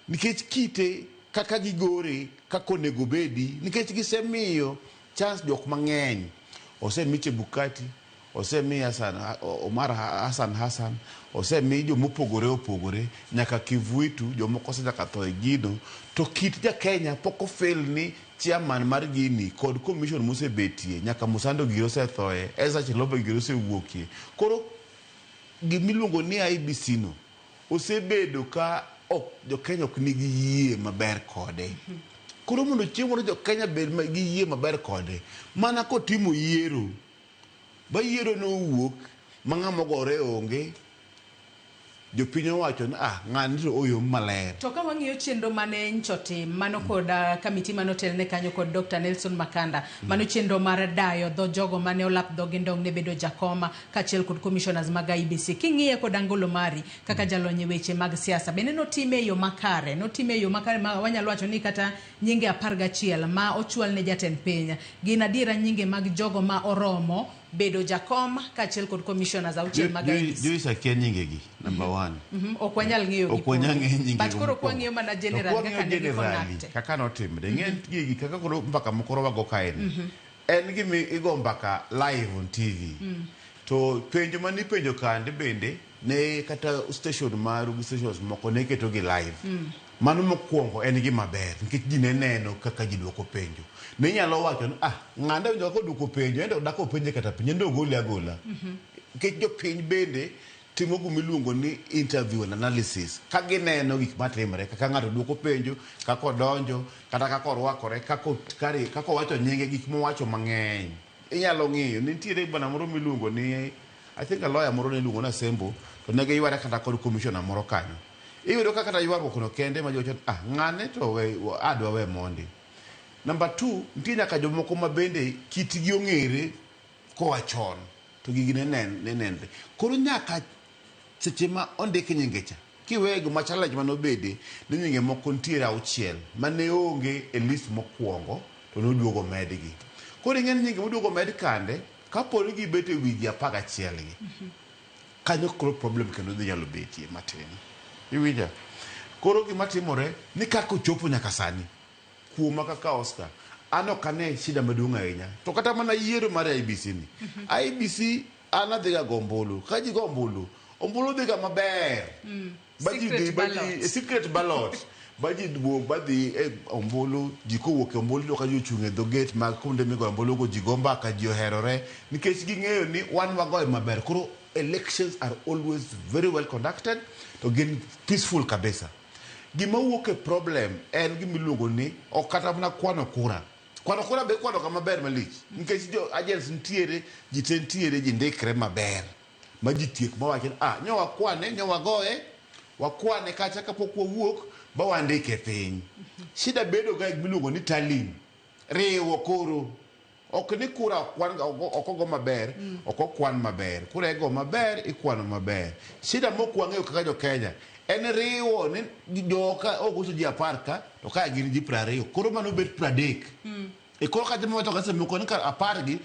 Nikech kite kaka gigore, kaka onego obedi, nikech gisemiyo chance jok mang'eny. Osemi Chebukati, osemi Hassan, Omar Hassan Hassan, osemi jomopogore opogore, nyaka Kivuitu, jomoko osechako tho e gino. To kit ja Kenya pok ofel ni chairman mar gini kod commission mosebetie, nyaka Musando giri osethoe, Ezra Chiloba giri osewuokie. Koro gimiluongo ni IEBC no osebedo ka ok jo Kenya ok nigi yie maber kode. Koro mondo chieng' moro jo Kenya bed gi yie maber kode, mana kotimo yiero, ba yiero nowuok ma ng'ama ogore onge, jopiny owacho ni ah, ng'ani to oyom maler. To ka wang'iyo chenro mane ncho tim mano kod kamiti mane otelne kanyo kod Dr. Nelson Makanda, mano chenro mar dayo dho jogo mane olap dhogi ndong' ne bedo jakoma kaachiel kod commissioners mag IEBC. King'iye kod angolo mari kaka jalony e weche mag siasa, bende notime e yo makare? Notime e yo makare ma wanyalo wacho ni kata nyinge 11 ma ochwal ne jatend piny gin adiera nyinge mag jogo ma oromo bedo jakom kaachiel kod commissioners auchiel mag IEBC. Joyce akia nyingegi, number one. Ok wanyal ng'eyo Ok wanyal ng'eyo nyingegi. But koro kwang'iyo mana general kaka ne gikonakte. Kaka notimre. Ng'e gigi kaka koro mbaka mokoro wago kae ni. En gima igo mbaka live on TV. To penjo mane ipenjo kande bende ne kata station maru gi stations moko ne keto gi live. Mano mokwongo en gima ber nikech ji ne neno kaka ji dwoko penjo. Ne inyalo wacho ni ah, ng'ane winjo kaka odwoko penjo, en to dak openje kata penjo, en to ogole agola. Nikech jopiny bende timo gima iluongo ni interview and analysis. Ka gineno gik matimre, kaka ng'ato dwoko penjo, kaka odonjo, kata kaka orwakore, kaka owacho nyinge, gik mowacho mang'eny. Inyalo ng'iyo, nitiere bwana moro miluongo ni, I think a lawyer moro ne iluongo ni Asembo, to ne giyware kata kod commissioner moro kanyo. Iyudo ka kata ywaruok no kende ma ji wacho, ah, ng'ane to we, adwa we mondi. Number 2, nitie nyaka jomoko ma bende kitgi ong'ere koa chon, to gigi ne nenre. Koro nyaka seche ma ondik nyinge cha, kiweyo gima challenge manobede, ni nyinge moko nitiere auchiel mane onge e list mokwongo, to noduogo medgi. Koro ing'e ni nyinge moduogo med kande, kapo ni gibet e wi ji 11 gi, kanyo koro problem kendo dhi nyalo betie matin. Iwinja? Koro gima timore ni kaka ochopo nyaka sani, kuoma kaka Oscar, an ok ane shida maduong' ahinya. To kata mana yiero mar IEBC ni, IEBC an adhiga go ombulu. Ka ji go ombulu, ombulu dhiga maber. Secret ballot. Secret ballot. Ba ji wuok ba dhi e ombulu, ji kowuok e ombulu iyudo ka ji ochung' e dho gate mag kuonde migoyo ombulu go, ji go mbaka, ji oherore, nikech ging'eyo ni wan wagoye maber. Koro elections are always very well conducted, to gin peaceful kabisa. Gima wuok e problem en gima iluongo ni ok kata mana kwano kura. Kwano kura be ikwano ga maber malich, nikech jo agents nitiere, ji te nitiere, ji ndikre maber. Ma ji tiek mawacho ni, ah, nyo wakwane, nyo wagoye, wakwane kacha kapok wawuok, ba wandike piny. Shida bedo ga gima iluongo ni tallying. Riwo koro. Ok ni kura ok ogo maber, ok okwan maber. Kura igo maber, ikwano maber. Shida mok wang'eyo kaka jo Kenya, en riwo ni joka ok uso ji 10 ka, to ka gin ji 20. Koro mano bet 30. E koro kata mawacho kata moko ni ka 10 gi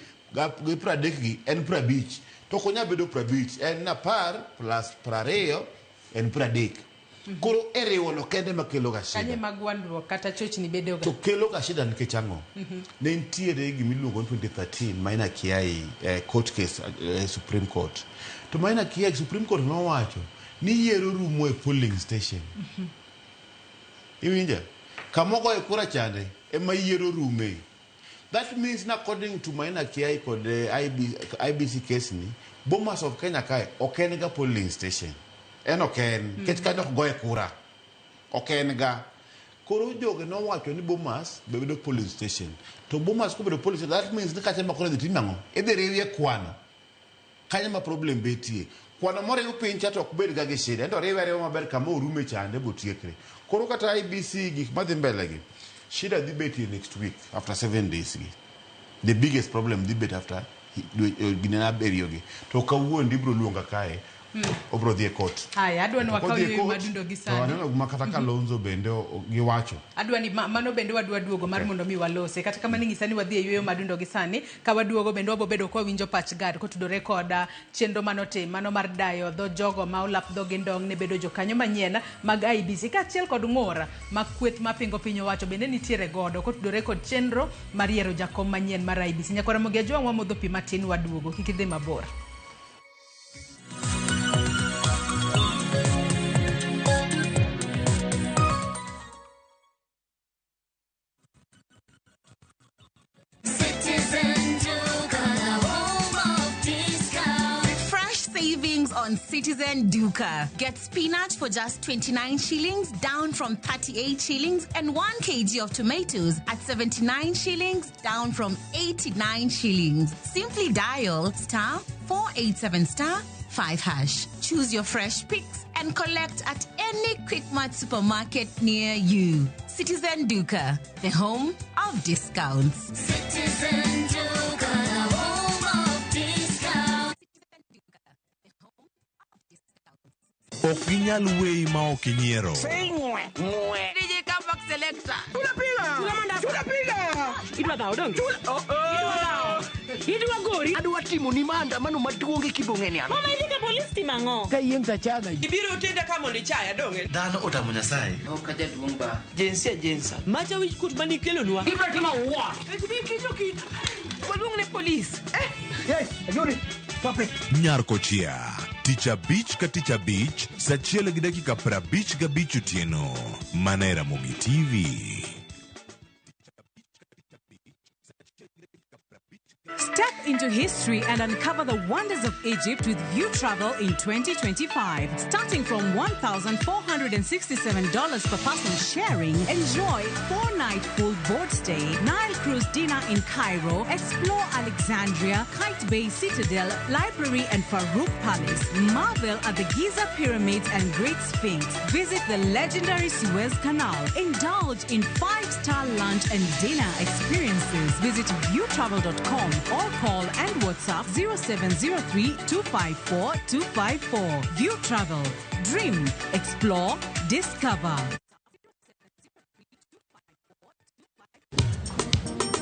30 gi en 50. To ok onyal bedo 50, en 10 plus 20 en 30. Koro e riwo no kende ma kelo ga shida. Kanye mag gwandruok kata chochni bedo ga. To kelo ga shida nikech ang'o? Ne nitiere gima iluongo ni 2013 Maina Kiai court case Supreme Court. To Maina Kiai Supreme Court nowacho ni yiero rumo e polling station. Iwinja? Kama ogoye kura chande ema yiero rume. That means na according to Maina Kiai kod IBC case ni, Bomas of Kenya kae ok en ga polling station. En ok en, nikech kanyo ok goye kura. Ok en ga. Koro jogi nowacho ni Bomas be bedo polling station. To Bomas kobedo polling station, that means ni kacha ma koro idhi tim ang'o? Idhi riwie kwano. Kanyo ma problem betie. Kwano moriw piny cha to ok bed ga gi shida. Ento oriwe ariwa maber kama orume chande botiekre. Koro kata IEBC gik madhi mbele gi, shida dhi betie next week after 7 days gi. The biggest problem dhi bet after ginene abiriyo gi. To kawuono ibiro luonga kae, obiro dhi e court. Haya, adwa ni wakaw Kodhi e yueyo court, madundo gi to sani. aneno gima kata Kalonzo bende giwacho. Adwa ni mano bende wadwa duogo mar mondo mi walose. Kata kamano inyisa ni wadhi e yueyo madundo gi sani. Ka waduogo bende wabobedo ka wawinjo pach Gad kotudore kod chenro manotim mano mar dayo dho jogo ma olap dhogi ndong' ne bedo jokanyo manyien mag IEBC kaachiel kod ng'ur ma kweth mapingo piny owacho bende nitiere godo kotudore kod chenro mar yiero jakom manyien mar IEBC. Nyakwar Ramogi Ajwang' wamodho pi matin waduogo, kik idhi mabor. Citizen Duka, the home of discount. Fresh savings on Citizen Duka. Get spinach for just 29 shillings, down from 38 shillings, and 1 kg of tomatoes at 79 shillings, down from 89 shillings. Simply dial star 487 star 5 hash. Choose your fresh picks and collect at any Quickmart supermarket near you. Citizen Duka, the home of discounts. Citizen Duka, the home of discount. Ok ginyal weyi ma ok inyiero. DJ Comeback Selector. Tunapiga. Idwa dhawo donge? Idwa dhawo. Idwa gori. Adwa timo ni maandamano maduong' e kibong'e Mama idhi ka polis timo ang'o? Ka yieng' tachaga. Ibiro tenda ka mondo ichaya donge? Dhano otamo Nyasaye. Ok ajaduong' ba. Jinsia jinsa. Macha wich kuot manikelonwa. Ibiro timo what? Waluong ne polis. Yes, Ajuri. Stop it. Nyar Kochia. Tich abich ka tich abich, sa achiel gi dakika 55 otieno. Mana e Ramogi TV. Step into history and uncover the wonders of Egypt with View Travel in 2025. Starting from $1,467 per person sharing, enjoy 4-night full board stay, Nile cruise dinner in Cairo, explore Alexandria, Kite Bay Citadel, Library and Farouk Palace, marvel at the Giza Pyramids and Great Sphinx, visit the legendary Suez Canal, indulge in 5-star lunch and dinner experiences. Visit viewtravel.com or call and WhatsApp 0703 254 254. View Travel. Dream, explore, discover.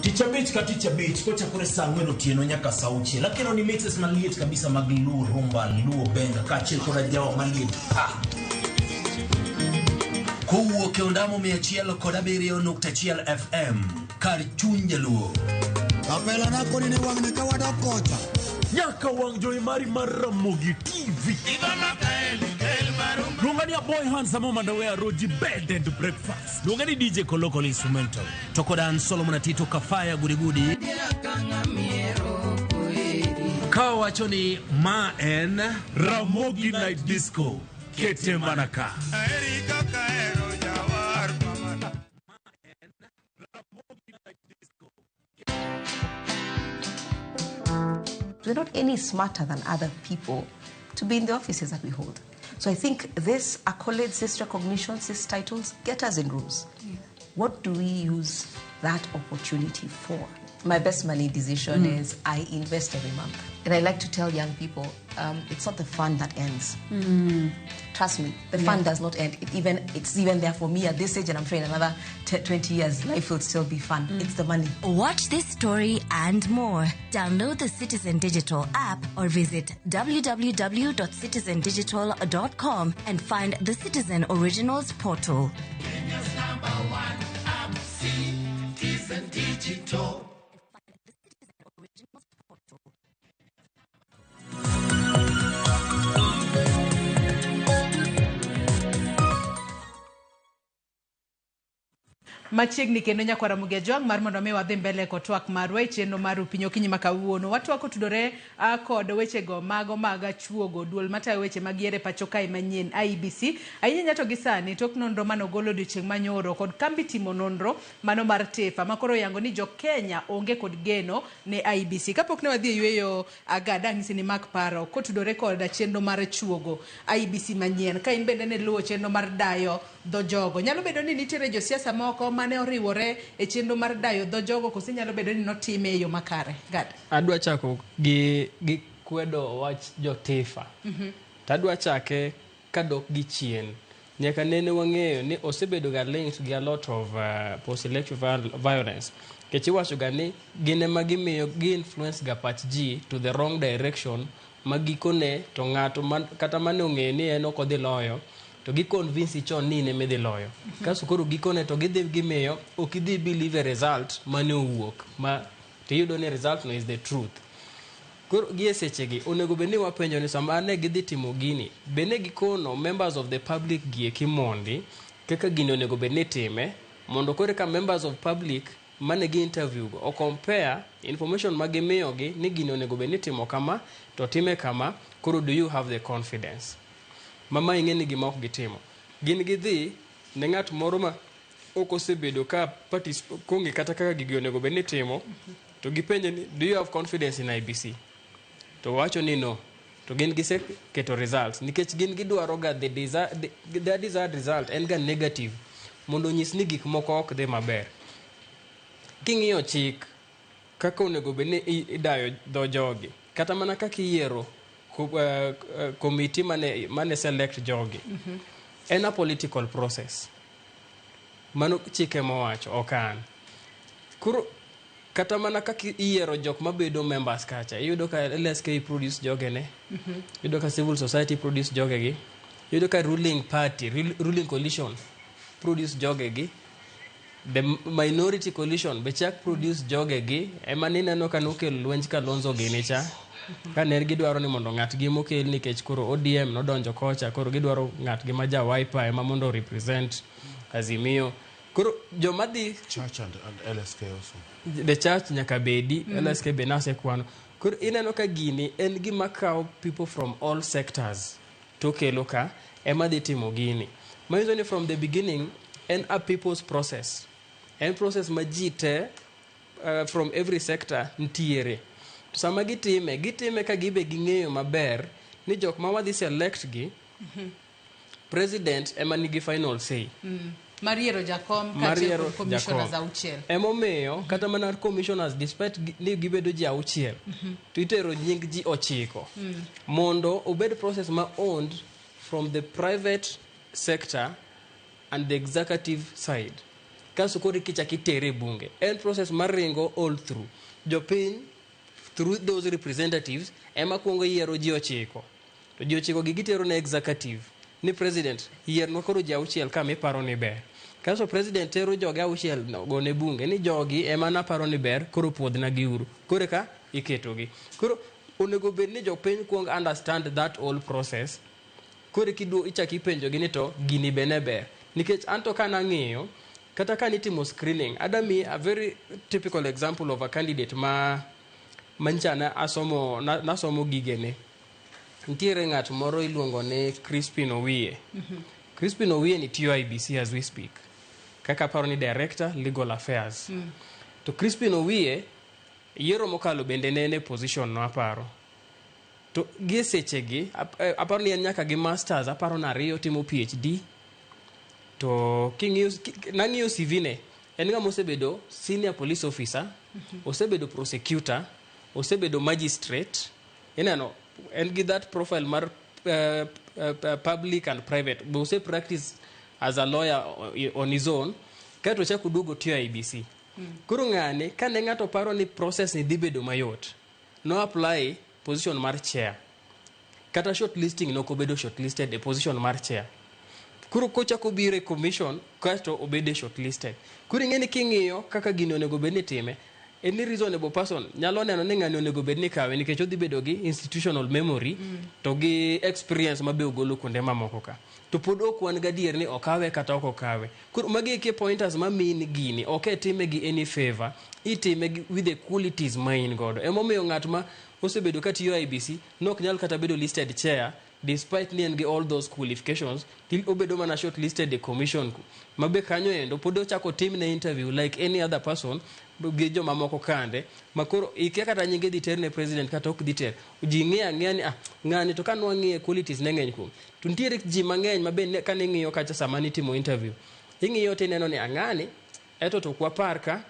Tich abich ka tich abich kochakore saa ang'wen otieno nyaka saa auchiel. Akelo ni mixes maliet kabisa mag Luo Rumba, Luo Benga kaachiel koda jawa maliet pa. Kowuok e ondamo 107.1 FM kar chuny Jaluo. Kapela na koni ni wang'ni ka wadok kocha. Nyaka wang' jowi mari mar Ramogi TV. Luonga ni a boy handsome mandowe roji bed and breakfast. Luonga ni DJ Kolokol instrumental. To koda an Solomon Atito Kafaya Gudigudi. Ka wacho ni ma en Ramogi Night Disco. Kete manaka. We're not any smarter than other people to be in the offices that we hold. So I think this accolades, this recognitions, these titles get us in rooms. Yeah. What do we use that opportunity for? My best money decision is I invest every month. And I like to tell young people, it's not the fun that ends. Trust me, the fun does not end. It's even there for me at this age, and I'm sure in another 20 years, life will still be fun. It's the money. Watch this story and more. Download the Citizen Digital app or visit www.citizendigital.com and find the Citizen Originals portal. Kenya's number one app, Citizen Digital. Machiegni kendo nyakwara Mugia Jwang' mar mondo mi wadhi mbele kod twak marwa e chenro mar Upiny Okinyi ma kawuono. Watwak otudore kod wechego mago mag chuogo duol matayo weche mag yiero e pacho kae manyien IEBC. Ahinya ahinya to gi sani tok nonro mane ogol odiochieng' manyoro kod kambi timo nonro mano mar TEFA ma koro oyango ni jo Kenya onge kod geno ne IEBC. Kapok ne wadhi e yueyo agada ang'isi ni mak paro kotudore kod chenro mar chuogo IEBC manyien. Ka in bende ne luwo chenro mar dayo dho jogo. Nyalo bedo ni nitiere josiasa moko mane oriwore e chenro mar dayo dho jogo kose nyalo bedo ni notime e yo makare. Gad. Adwa chako gi kwedo wach jotifa. To adwa chake kadok gi chien. Nyaka nene wang'eyo ni osebedo ga linked gi a lot of post-election violence. Nikech iwacho ga ni gin ema gimiyo gi influence ga pach ji to the wrong direction ma gikone to ng'ato kata mane ong'eyo ni en ok odhi loyo to gi convince chon ni in ema idhi loyo. Kasto koro gikone to gidhi gimiyo ok idhi believe e result mane owuok ma tiyudo ni result no is the truth. Koro gi e sechegi onego bed ni wapenjo ni sama ne gidhi timo gini be ne gikono members of the public gieki mondi kaka gini onego bed ni time mondo koro ka members of public mane gi interview go o compare information ma gimiyogi ni gini onego bed ni timo kama to time kama koro do you have the confidence mama ing'e ni gima ok gitimo gin gidhi ne ng'at moro ma ok osebedo ka kong'e kata kaka gigi onego bed ni timo to gipenje ni do you have confidence in IEBC to wacho ni no to gin giseketo results nikech gin gidwaro ga their desired result en ga negative mondo onyis ni gik moko ok dhi maber. King'iyo chik kaka onego bed ni idayo dho jogi kata mana kaka iyiero committee mane select jogi en a political process. Mano chike mowacho ok an. Koro kata mana kaka iyiero jok mabedo members kacha iyudo ka LSK produce jogene iyudo ka civil society produce jogegi iyudo ka ruling party ruling coalition produce jogegi the minority coalition be chak produce jogegi ema nineno ka nokelo lwenj Kalonzo gini cha ka ne gidwaro ni mondo ng'atgi mokel nikech koro ODM nodonjo kocha koro gidwaro ng'atgi ma ja Wiper ema mondo represent Azimio koro joma dhi Church and LSK also. The church nyaka bedi. LSK be nasekwano koro ineno ka gini en gima kawo people from all sectors to kelo ka ema dhi timo gini manyiso ni from the beginning en a people's process en process ma ji te from every sector ntiere to sama gitime ka gibe ging'eyo maber ni jok ma wadhi select gi president ema nigi final say. Mar yiero jakom mar kaachiel yiero kod commissioners jakom. 6. Emomiyo kata mana commissioners despite ni gibedo ji 6 to itero nying ji 9 mondo obed process ma owned from the private sector and the executive side kasto koro kichak itere e bunge en process mar ringo all through jopiny through those representatives ema kuongo yiero ji 9 to ji 9 gi gitero ne executive ni president yiernwa koro ji 6 ka miparo ni ber kasto president tero joge 6 no go ne bunge ni jogi ema naparo ni ber koro puodhna giuru koro ka iketogi koro onego bed ni jopiny kuong understand that whole process koro kiduo ichak ipenjogi ni to gini be ne ber nikech anto ka nang'iyo kata ka nitimo screening adami a very typical example of a candidate ma mancha na asomo nasomo gigene nitiere ng'at moro iluongo ni Crispin Owiye. Crispin Owiye ni tiyo IEBC as we speak kaka aparo ni director legal affairs. To Crispin Owiye yiero mokalo bende ne en e position no aparo to gi e sechegi aparo ni en nyaka gi masters aparo ni 2 timo PhD to king'iyo nang'iyo CV ne en ng'ama osebedo senior police officer osebedo prosecutor osebedo magistrate ineno en gi that profile mar public and private be ose practice as a lawyer on his own kaeto ochako oduogo tiyo IEBC. Koro ng'ani kane ng'ato paro ni process ni dhi bedo mayot no apply position mar chair kata shortlisting nok obedo shortlisted e position mar chair koro kochako biro e commission kaeto obede shortlisted koro ing'e ni king'iyo kaka gini onego bed ni time Any reasonable person nyalo neno ni ng'ani onego bed ni kawe nikech odhi bedo gi institutional memory to gi experience ma be ogolo kuonde mamoko ka. To pod ok wan gadier ni okawe kata ok okawe. Koro magi eki e pointers ma mean gini ok e time gi any favor, itime gi with the qualities ma in godo. Emomiyo ng'at ma osebedo ka tiyo IEBC nok nyal kata bedo listed chair despite ni en gi all those qualifications, till obedo mana shortlisted e commission ku. Ma be kanyo endo pod ochako timne interview like any other person gi jomamoko kande ma koro ikia kata nyinge dhi ter ne president kata ok dhi ter. Ji ng'eyo ang'eya ni ng'ani to ka nwang'iye qualities ne ng'eny kuom. To nitiere ji mang'eny ma be kane ing'iyo kacha sama nitimo interview, ing'iyo tineno ni ng'ani eto to ok wapar ka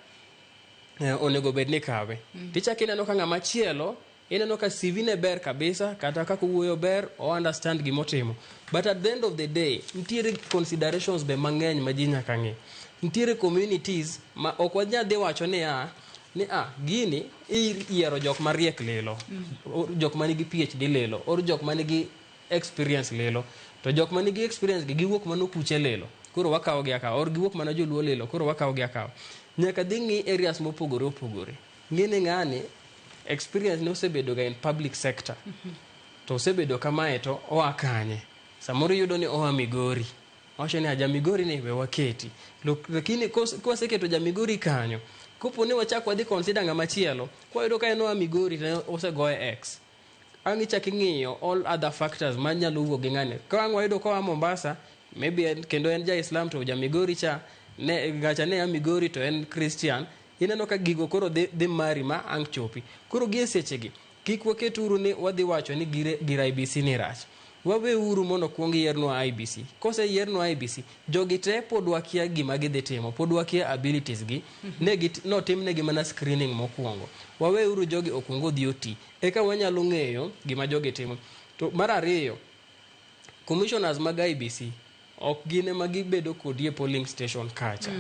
onego bed ni kawe. Tichako ineno ka ng'ama chielo ineno ka CV ne ber kabisa, kata kaka owuoyo ber, o understand gimotimo. But at the end of the day, nitiere considerations be mang'eny ma ji nyaka ng'e. Nitiere communities ma ok wanyal dhi wacho niya, ni gini iyiero jok mariek lilo, or jok manigi PhD lilo, or jok manigi experience lilo. To jok manigi experience gi giwuok mano kuche lilo, koro wakawo gi akawa, or giwuok mana joluo lilo, koro wakawo gi akawa. Nyaka dhi ng'i areas mopogore opogore. Ng'e ni ng'ani experience ne osebedo ga in public sector. To osebedo kamae to oa kanye? Samoro iyudo ni oa Migori. Wacho ni ja Migori ni we waketi. Lakini kwaseketo ja Migori kanyo, kopo ni wachak wadhi consider ng'ama chielo, kwayudo ka en oa Migori to osegoye X. Ang' ichak ing'iyo all other factors manyalo wuok gi ng'ani. Ka ang' wayudo koa Mombasa, maybe en, kendo en ja Islam to ja Migori cha, ne gacha ne a Migori to en Christian, ineno ka gigo koro dhi mari ma ang' chopi. Koro gi e sechegi, kik waketuru ni wadhi wacho ni gir IEBC ni rach. Waweuru mondo kuong yiernwa IEBC. Kose yiernwa IEBC, jogi te pod wakia gima gidhi timo, pod wakia abilities gi, notimnegi mana screening mokwongo. Waweuru jogi okuong odhi oti, eka wanyalo ng'eyo gima jogi timo. To mar ariyo, commissioners mag IEBC ok gin ema gibedo kodi e polling station kacha.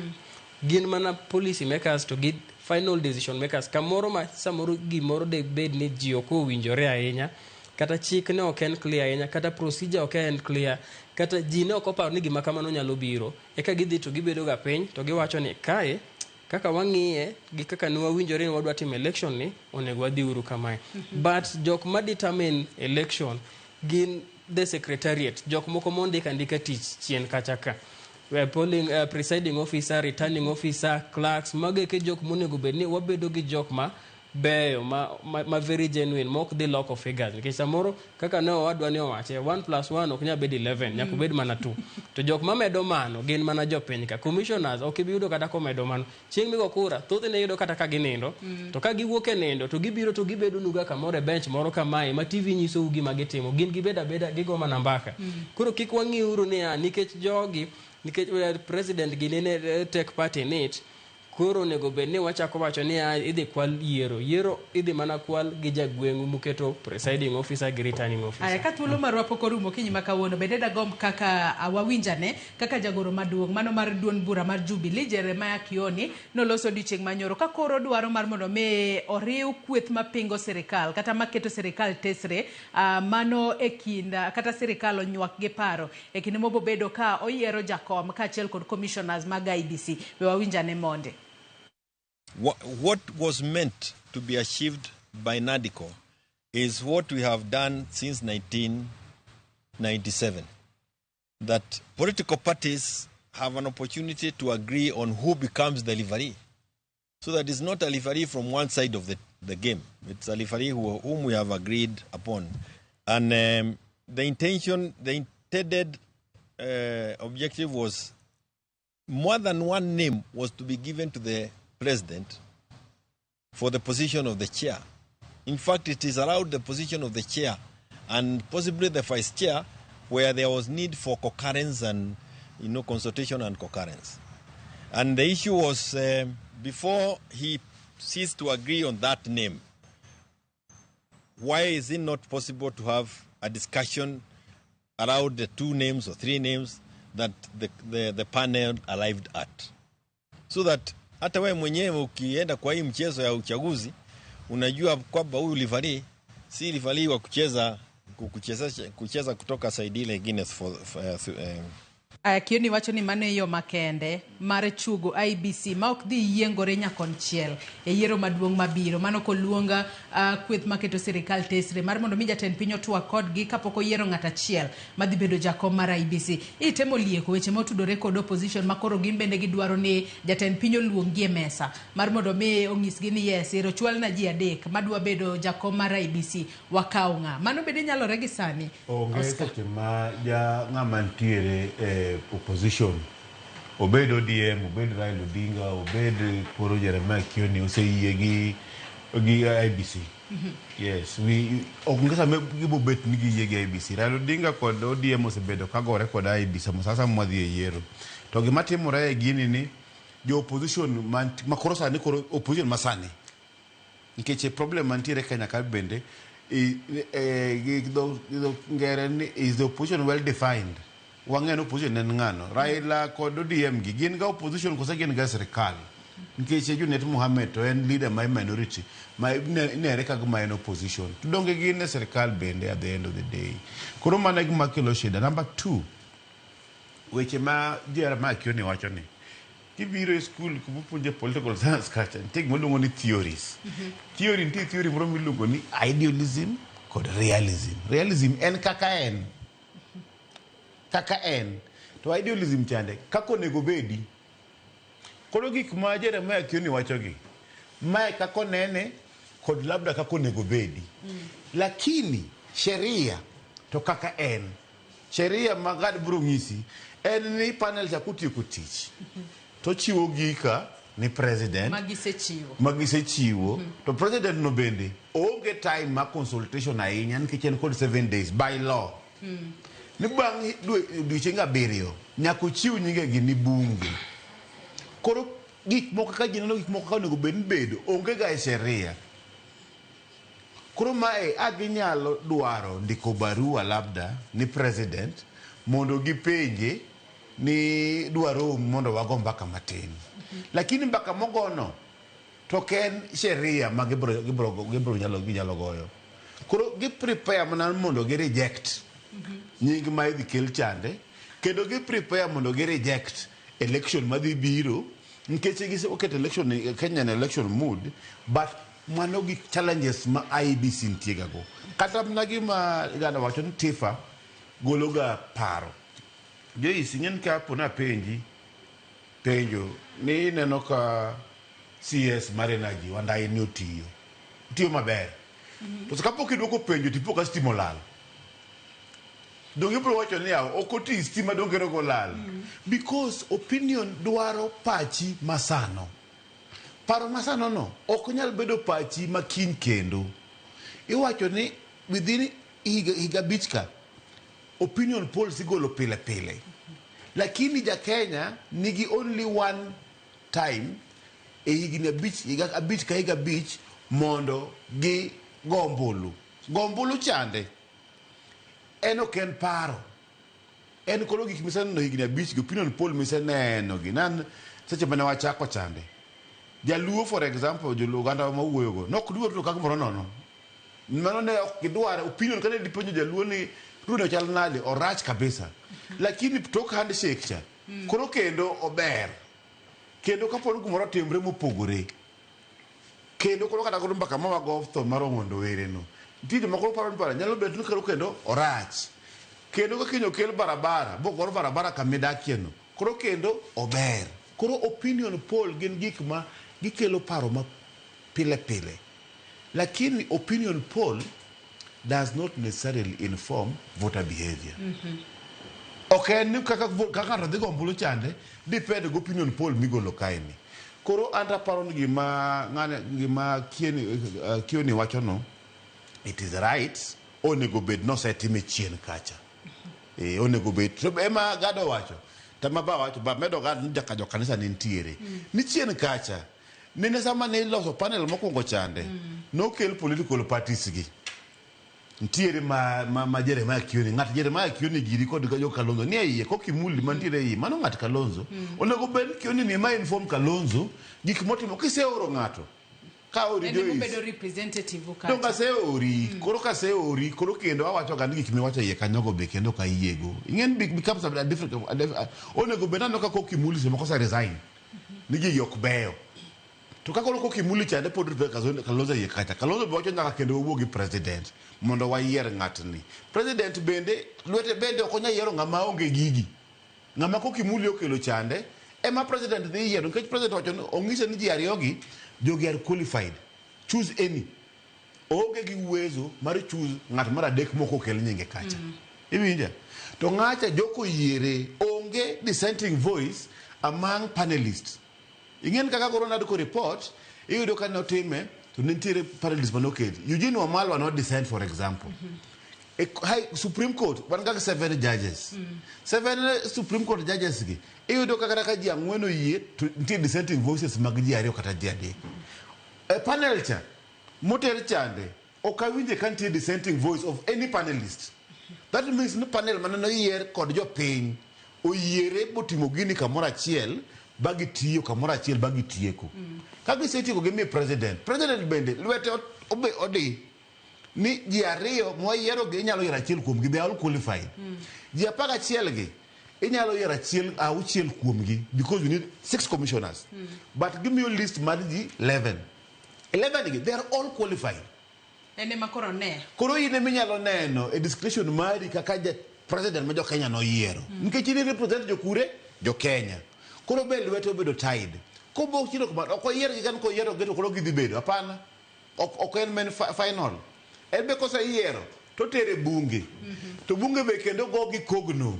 Gin mana policy makers to gi final decision makers. Kamoro ma samoro gimoro de bed ni ji ok owinjore ahinya, kata chik ne ok en clear ahinya, kata procedure ok en clear, kata ji ne ok oparo ni gima kamano nyalo biro. Eka gidhi to gibedo ga piny to giwacho ni kae kaka wang'iye gi kaka ne wawinjore ni wadwa timo election ni, onego wadhi uru kamae. But jok ma determine election gin the secretariat, jok moko mondik andika tich chien kacha ka. Polling, presiding officer, returning officer, clerks, mago eke jok monego bed ni wabedo gi jok ma beyo, ma very genuine, ma ok dhi loko figures. Nikech samoro kaka ne owadwa ni owache, 1 plus 1 ok nyal bedo 11, nyaka obed mana 2. To jok mamedo mano gin mana jopiny ka. Commissioners ok ibi yudo kata komedo mano. Chieng' migo kura, thothne iyudo kata ka ginindo. To ka giwuok e nindo, to gibiro to gibedo nuga kamoro e bench moro kamae, ma TV nyisou gima gitimo. Gin gibedo abeda, gigo mana mbaka. Koro kik wang'iuru niya, nikech jogi, nikech president gi nene take part in it, koro onego bed ni wachako wacho ni idhi kwal yiero. Yiero idhi mana kwal gi jagweng'u muketo presiding officer gi returning officer. Aya, ka thuolo marwa pok orumo okinyi ma kawuono, bende dagomb kaka wawinjane kaka jagoro maduong' mano mar duond bura mar Jubilee Jeremiah Kioni noloso odiochieng' manyoro ka koro dwaro mar mondo mi oriw kweth mapingo sirikal kata maketo sirikal tesre, mano e kind kata sirikal onywak gi paro e kinde mobobedo ka oyiero jakom kaachiel kod commissioners mag IEBC. We wawinjane monde. What was meant to be achieved by NADCO is what we have done since 1997. That political parties have an opportunity to agree on who becomes the referee. So that it's not a referee from one side of the game. It's a referee whom we have agreed upon. And the intended objective was more than one name was to be given to the president for the position of the chair. In fact, it is allowed the position of the chair and possibly the vice chair where there was need for concurrence and, consultation and concurrence. And the issue was before he ceased to agree on that name, why is it not possible to have a discussion around the two names or three names that the panel arrived at? So that hata wewe mwenyewe ukienda kwa hii mchezo ya uchaguzi unajua kwamba huyu referee si referee wa kucheza kutoka side ile Guinness for. Aya, Kioni wacho ni mano e yo makende mar chugo IEBC ma ok dhi yiengore nyakonchiel e yiero maduong' mabiro. Mano koluonga kweth maketo sirikal tesre mar mondo mi jatend piny otwak kodgi kapok oyiero ng'at achiel madhi bedo jakom mar IEBC. Itemo lieko weche motudore kod opposition ma koro gin bende gidwaro ni jatend piny oluonggi e mesa mar mondo mi onyisgi ni yes, ero chwalna ji adek madwa bedo jakom mar IEBC, wakaw ng'a. Mano bende nyalore gi sani. Onge Oscar. seche ma ja ng'ama nitiere e opposition obed ODM, obed Raila Odinga, obed koro Jeremiah Kioni oseyie gi IEBC. Yes, we onge sama gibo bet ni giyie gi IEBC. Raila Odinga kod ODM osebedo ka gore kod IEBC sama sasa mwadhi e yiero. To gima timore e gini ni jo opposition ma koro sani koro opposition masani nikech problem mantiere Kenya ka bende gi dho ngere ni is the opposition well defined. Wang'eyo ni opposition en ng'ano. Raila kod ODM gi gin ga opposition kose gin ga sirikal. Nikech Junet Mohammed to en leader ma minority ma inere ka gima en opposition. To donge gin e sirikal bende at the end of the day. Koro mano e gima kelo shida. Number 2, weche ma Jeremiah Kioni wacho ni kibiro e school kuma puonje political science kacha nitie gima iluongo ni theories. Theory nitie theory moro miluongo ni idealism kod realism. Realism en kaka en. Kaka en. To idealism chande kaka onego bedi. Koro gik ma Jeremiah Kioni wacho gi, mae kaka onene kod labda kaka onego bedi. Lakini sheria to kaka en. Sheria ma Gad biro ng'isi en ni panel cha kotieko tich to chiwo gika ni president Magisechiwo. magisechiwo to president no bende onge time ma consultation ahinya nikech en kod 7 days by law. Ni bang' odiochienge 7 nyaka ochiw nyingegi ni bunge. Koro gik moko kaka ji neno gik moko kaka onego bed ni bedo onge ga e sheria. Koro mae a ginyalo dwaro ndiko barua labda ni president mondo gipenje ni dwaro mondo wago mbaka matin. Lakini mbaka mogono to ok en sheria ma gibiro ginyalo goyo. Koro gi prepare mana mondo gi reject nying ma idhi kel chande kendo gi prepare mondo gi reject election madhi biro nikech giseketo election Kenya en election mood but mano gi challenges ma IEBC nitie ga go. Kata mana gima Gada wacho ni Tifa golo ga paro. Joyce ing'e ni kapo napenji penjo ni ineno ka CS mar energy Wandayi ni otiyo. Otiyo maber. To kapok idwoko penjo tipo ka stima olal. Donge ibiro wacho ni yawa ok oti stima donge rogo lal. Because opinion dwaro pachi masano. Paro masano no ok nyal bedo pachi ma kiny kendo. Iwacho ni within higa abich ka opinion polls igolo pile pile. Lakini ja Kenya nigi only one time e higni abich, higa abich ka higa abich mondo gi go ombulu. Go ombulu chande en ok en paro. En koro gik miseneno higni abich gi opinion poll miseneno gi. Nan seche mane wachako chande. Jaluo for example, joluo oganda ma wuoyogo, nok dwar to kaka moro nono. Mano ne ok gidwar opinion kane dipenjo jaluo ni Ruto chal nade, orach kabisa. Lakini tok handshake cha, koro kendo ober. Kendo kapo ni gimoro otimre mopogore. Kendo koro kata koro mbaka ma wago tho mar Ong'ondo Were no. Nitie jomoko paro ni para nyalo bet ni koro kendo orach. Kendo ka kiny okel barabara, bogor barabara kamidakie no, koro kendo ober. Koro opinion poll gin gik ma gikelo paro ma pile pile. Lakini opinion poll does not necessarily inform voter behavior. Ok en ni kaka ng'ato dhi go ombulu chande depend gi opinion poll migolo kaeni. Koro an aparo ni gima ng'ane gima Kioni wacho no it is right onego bed nosetime chien kacha. Onego bed to ema Gado wacho tama ba wacho ba medo Gado ni jaka jo kanisa ne nitiere. Ni chien kacha nene sama ne iloso panel mokwongo chande nokel political parties gi. Nitiere ma Jeremiah Kioni, ng'at Jeremiah Kioni giri kod jo Kalonzo ni e iye, kokimuli mantiere e iye, mano ng'at Kalonzo. Onego bed ni Kioni ni ema inform Kalonzo gik motimo kiseoro ng'ato. Ka ori En ema Joyce. obedo representative Donge kata. aseori, koro kaseori, koro kendo awacho ga ni gik miwacho iye kanyogo be kendo ok ayiego. Ing'e ni becomes a different, onego bed aneno ka Koki Muli seche moko ose resign. Ni gigi ok beyo. To ka koro Koki Muli chande pod rito Kalonzo iye kacha. Kalonzo be wacho nyaka kendo wawuo gi president mondo wayier ng'atni. President bende lwete bende ok onyal yiero ng'ama onge gigi. Ng'ama Koki Muli okelo chande ema president dhi yiero nikech president owacho ni ong'ise ni ji ariyogi jogi are qualified. Choose any. Oonge gi uwezo mar choose ng'at mar adek mok okel nyinge kacha. Iwinja? To ng'acha joko yiere onge dissenting voice among panelists. Ing'en kaka koro NADCO report iyudo ka notime to ne nitiere panelists manoketi. Eugene Wamalwa no dissent for example. E high, Supreme Court wan kaka 7 judges. 7 Supreme Court judges gi iyudo ka kata ka ji ang'wen oyie to nitie dissenting voices mag ji ariyo kata ji adek. E panel cha moter chande ok awinje ka nitie dissenting voice of any panelist. That means ni panel mane noyier kod jopiny oyiere botimo gini kamoro achiel ba gitiyo kamoro achiel ba gitieko. Ka gisetieko gimiyo president. President bende lwete obe odi ni ji ariyo mwayiero gi inyalo yiero achiel kuomgi they are all qualified. Ji 11 gi inyalo yiero achiel auchiel kuomgi because we need 6 commissioners. But gimiyo list mar ji 11. 11 gi they are all qualified. En ema koro ne. Koro in ema inyalo neno e discretion mari kaka ja president ma jo Kenya noyiero. Nikech in represent jokure jo Kenya. Koro be lwete obedo tied. Kobo chiro kamano ok oyier gi kan koyiero gi to koro gidhi bedo hapana. Ok en men final. En be koseyiero to tere bunge. To bunge be kendo go gi kogno.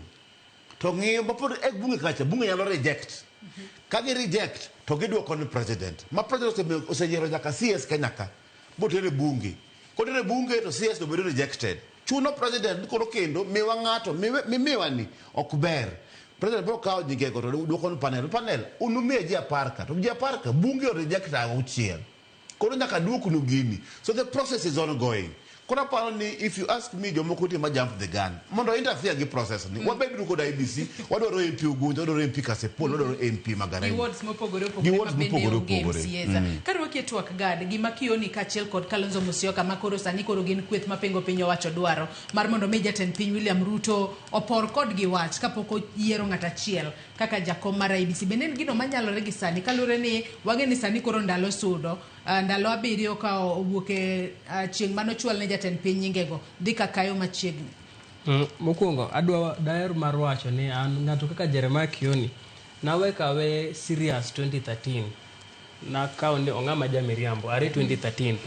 To ng'iyo ma pod e bunge kacha bunge nyalo reject. Ka gi reject to giduoko ni president. Ma president oseyiero nyaka CS Kenya ka. Botere bunge. Kotere bunge to CS to bedo rejected. Chuno president ni koro kendo miwa ng'ato mimiwa ni ok ber. President biro kawo nyingego to duoko ni panel. Panel unumiye ji 10 ka. To ji 10 ka bunge o reject auchiel. Koro nyaka duoknu gini. So the process is ongoing. Koro aparo ni if you ask me jomoko nitie ma jump the gun mondo interfere gi process ni. Wabed uru kod IEBC, wadwaro MP Ugunja, wadwaro MP Kasipul, wadwaro MP Magarini. Gi wards mopogore Gi opogore wards ma bende mopogore onge opogore. MCAs. Karwaki e twak gad, gima Kioni kaachiel kod Kalonzo Musyoka ma koro sani koro gin kweth mapingo piny owacho dwaro mar mondo mi jatend piny William Ruto opor kodgi wach kapok oyiero ng'at achiel kaka jakom mar IEBC. Bende en gino manyalore gi sani kaluwore ni wang'e ni sani koro ndalo sudo ndalo 7 ka owuok e chieng' manochwal ne jatend piny nyingego dhi ka kayo machiegni. Mokwongo adwa daher mar wacho ni an ng'ato kaka Jeremiah Kioni nawe kawe serious 2013 nakawo ni ong'ama ja miriambo are 2013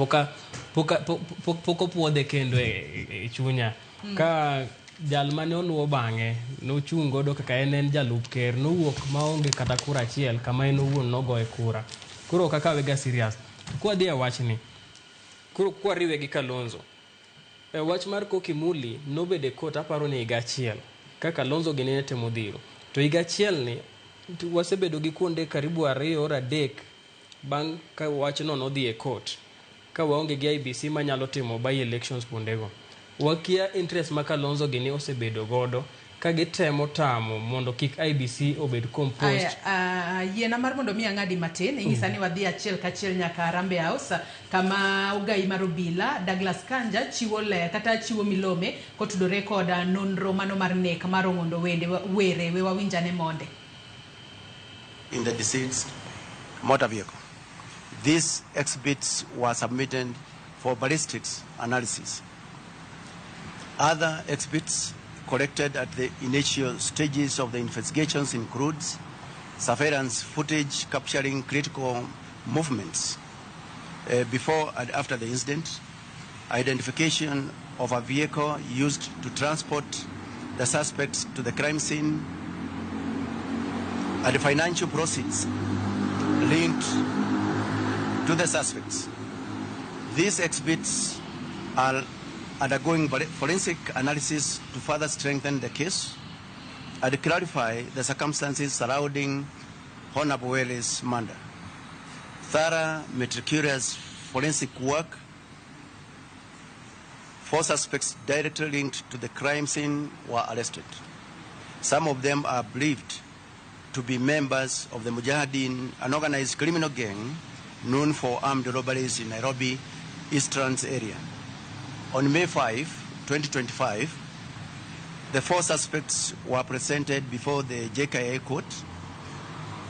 pok opuodhe kendo e chunya. Ka jal mane oluwo bang'e nochung' godo kaka en jalup ker nowuok maonge kata kura achiel kama en owuon nogoye kura. Koro ok akawe ga serious. Kwadhi e wachni, koro kwariwe gi Kalonzo, e wach mar Koki Muli nobedo e court aparo ni higa achiel ka Kalonzo gini ne temo dhiro. To higa achiel ni wasebedo gi kuonde karibu 2 or 3 bang' ka wachno nodhi e court ka waonge gi IEBC manyalo timo by elections kuondego. Wakia interest ma Kalonzo gini osebedo godo ka gitemo tamo mondo kik IEBC obed composed. Aya, yiena mar mondo mi ang'adi matin, inyisa ni wadhi achiel kachiel nyaka Harambee House kama ogai mar obila Douglas Kanja chiwo ler kata chiwo milome kotudore kod nonro mano mar nek mar Ong'ondo Were. We wawinjane monde. In the deceased motor vehicle. These exhibits were submitted for ballistics analysis. Other exhibits collected at the initial stages of the investigations includes surveillance footage capturing critical movements before and after the incident, identification of a vehicle used to transport the suspects to the crime scene, and financial proceeds linked to the suspects. These exhibits are undergoing forensic analysis to further strengthen the case and clarify the circumstances surrounding Honorable Were's murder. Thorough, meticulous forensic work, 4 suspects directly linked to the crime scene were arrested. Some of them are believed to be members of the Mujahideen, an organized criminal gang known for armed robberies in Nairobi, Eastlands area. On May 5, 2025, the 4 suspects were presented before the JKIA court,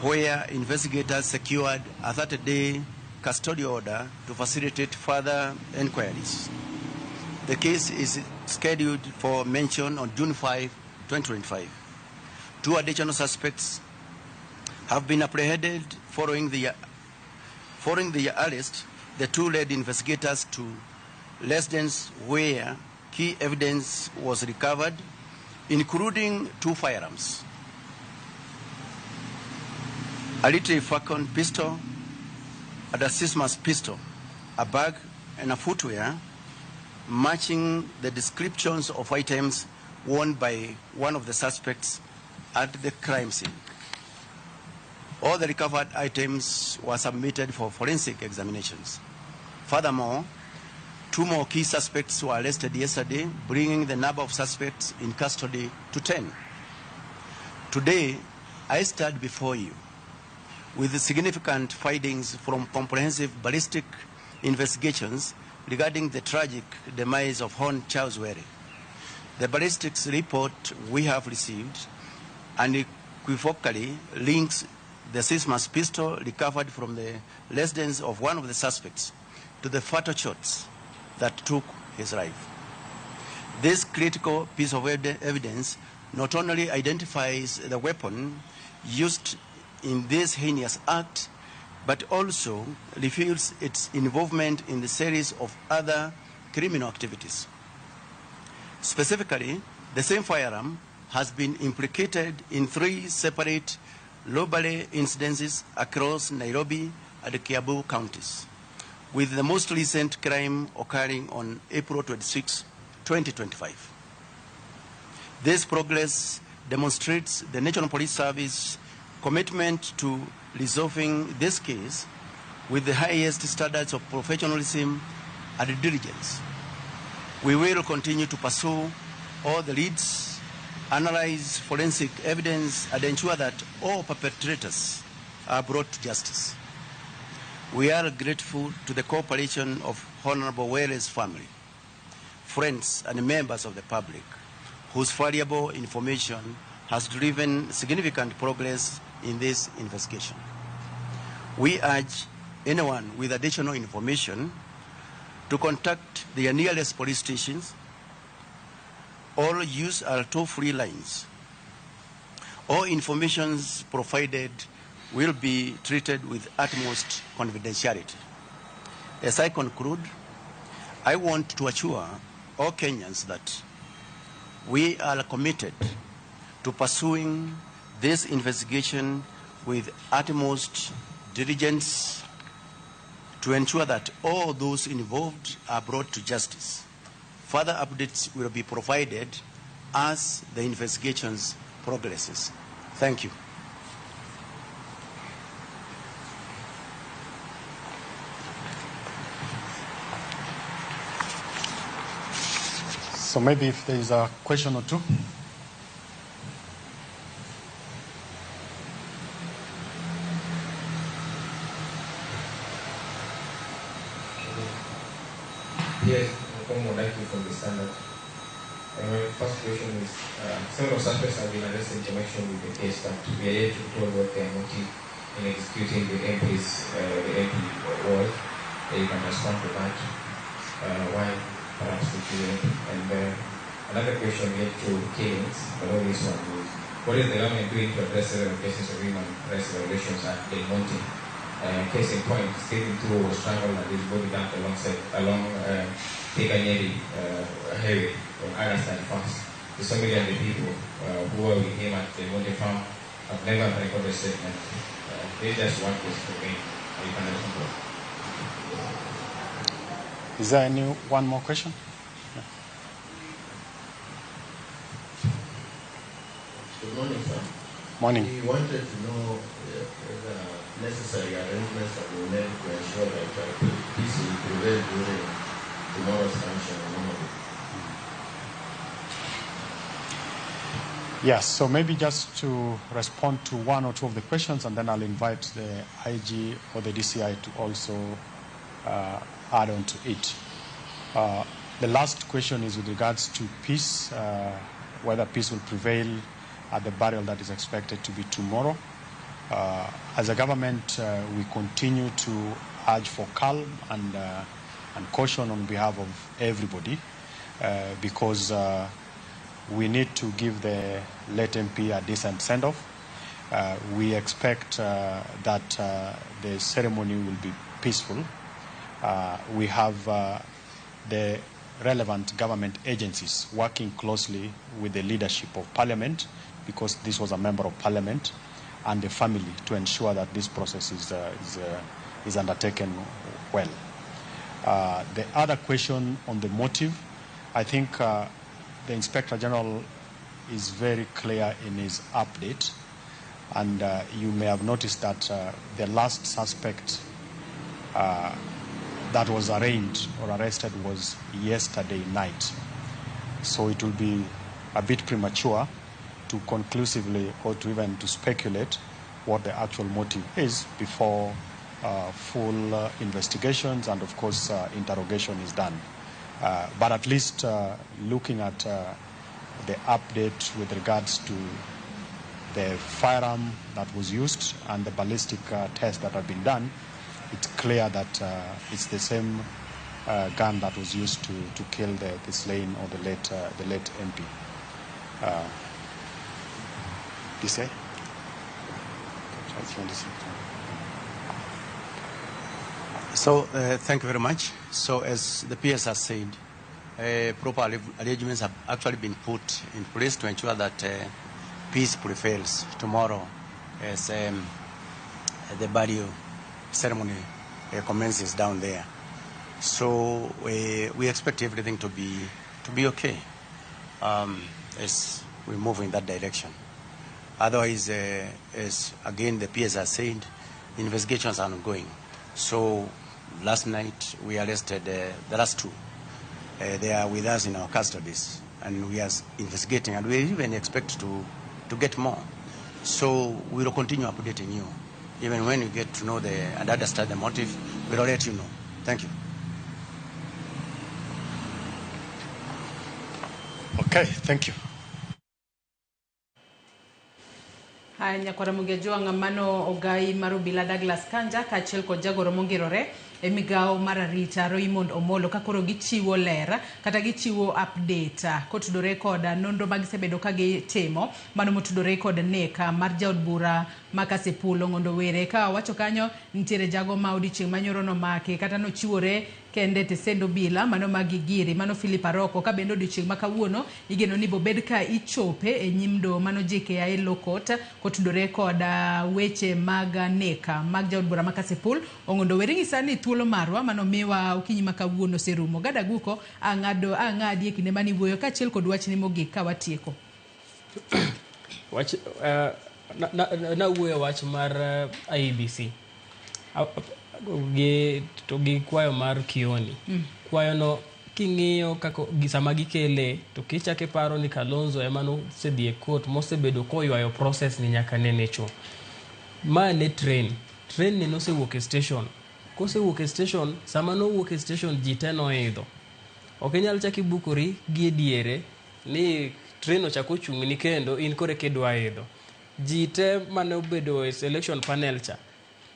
where investigators secured a 30-day custodial order to facilitate further inquiries. The case is scheduled for mention on June 5, 2025. 2 additional suspects have been apprehended following the arrest. The 2 led investigators to residence where key evidence was recovered, including 2 firearms, a little Falcon pistol, a Sismas pistol, a bag, and a footwear, matching the descriptions of items worn by one of the suspects at the crime scene. All the recovered items were submitted for forensic examinations. Furthermore, 2 more key suspects were arrested yesterday, bringing the number of suspects in custody to 10. Today, I stand before you with significant findings from comprehensive ballistic investigations regarding the tragic demise of Hon Charles Were. The ballistics report we have received unequivocally links the Sismas pistol recovered from the residence of one of the suspects to the fatal shots that took his life. This critical piece of evidence not only identifies the weapon used in this heinous act, but also reveals its involvement in the series of other criminal activities. Specifically, the same firearm has been implicated in 3 separate robbery incidences across Nairobi and Kiambu counties, with the most recent crime occurring on April 26, 2025. This progress demonstrates the National Police Service commitment to resolving this case with the highest standards of professionalism and diligence. We will continue to pursue all the leads, analyze forensic evidence, and ensure that all perpetrators are brought to justice. We are grateful to the cooperation of Honorable Were's family, friends, and members of the public, whose valuable information has driven significant progress in this investigation. We urge anyone with additional information to contact their nearest police stations or use our toll-free lines. All information provided will be treated with utmost confidentiality. As I conclude, I want to assure all Kenyans that we are committed to pursuing this investigation with utmost diligence to ensure that all those involved are brought to justice. Further updates will be provided as the investigations progresses. Thank you. So maybe if there is a question or two. Yes, Okomo from the Standard. And my first question is, several suspects have been arrested in connection with the case, but we are yet to tell what their motive in executing the MP's, the MP was. You can respond to that. Why perhaps the MP? And another question related to killings, but all this one is, what is the government doing to address several cases of human rights violations at Del Monte? Case in point, Stephen Tuo was strangled and his body dumped along Thika Nyeri Highway on August 31st. The family and the people who were with him at the Monte farm have never recorded a statement. This is just one case for me. You can respond to. Is there any one more question? Yeah. Good morning, sir. Morning. We wanted to know whether necessary arrangements have been made to ensure that peace will prevail during tomorrow's function in Homa Bay. Yes, so maybe just to respond to one or two of the questions, and then I'll invite the IG or the DCI to also add on to it. The last question is with regards to peace, whether peace will prevail at the burial that is expected to be tomorrow. As a government, we continue to urge for calm and caution on behalf of everybody, because we need to give the late MP a decent send-off. We expect that the ceremony will be peaceful. We have the relevant government agencies working closely with the leadership of Parliament, because this was a member of Parliament, and the family, to ensure that this process is undertaken well. The other question on the motive, I think the Inspector General is very clear in his update, and you may have noticed that the last suspect that was arraigned or arrested was yesterday night. So it will be a bit premature to conclusively or to even to speculate what the actual motive is before full investigations and, of course, interrogation is done. But at least looking at the update with regards to the firearm that was used and the ballistic test that have been done, it's clear that it's the same gun that was used to kill the slain or the late MP. DCI? So thank you very much. So as the PS has said, proper arrangements have actually been put in place to ensure that peace prevails tomorrow as the burial ceremony commences down there. So we expect everything to be okay as we move in that direction. Otherwise, as again the PS has said, investigations are ongoing. So last night we arrested the last two. They are with us in our custodies, and we are investigating, and we even expect to get more. So we will continue updating you. Even when you get to know and understand the motive, we will let you know. Thank you. Okay, thank you. Haya, nyakwara Mugejuang' mano ogai mar obila Douglas Kanja kaachiel kod jagoro mongirore e migawo mar arita Raymond Omolo ka koro gichiwo ler kata gichiwo update kotudore kod nonro ma gisebedo ka gitimo mano motudore kod nek mar jaod bura ma Kasipul Ong'ondo Were. Ka wacho kanyo nitiere jago ma odiochieng' manyoro nomaki kata nochiwore kende tesend obila mano ma Gigiri mano Philip Aroko, ka bende odiochieng' ma kawuono igeno ni bobed ka ichope e nyim doho mano JKIA Law Court kotudore kod weche mag nek mag jaod bura ma Kasipul Ong'ondo Were. Nyisa ni thuolo marwa mano miwa okinyi ma kawuono oserumo. Gada Guko ang'adi e kinde mane iwuoyo kaachiel kod wachni mogik ka watieko. Wach nawuoyo wach mar IEBC to gi kwayo mar Kioni. Kwayo no king'iyo kaka sama gikele to kichako iparo ni Kalonzo ema nosedhi e court mosebedo koywayo process ni nyaka nene cho. Ma ne train ni nosewuok e station. Kosewuok e station, sama nowuok e station ji te noidho. Ok inyal chak ibukori gi e diere ni train ochako ochung'ni kendo in koro eka idwa idho. Ji te mane obedo e selection panel cha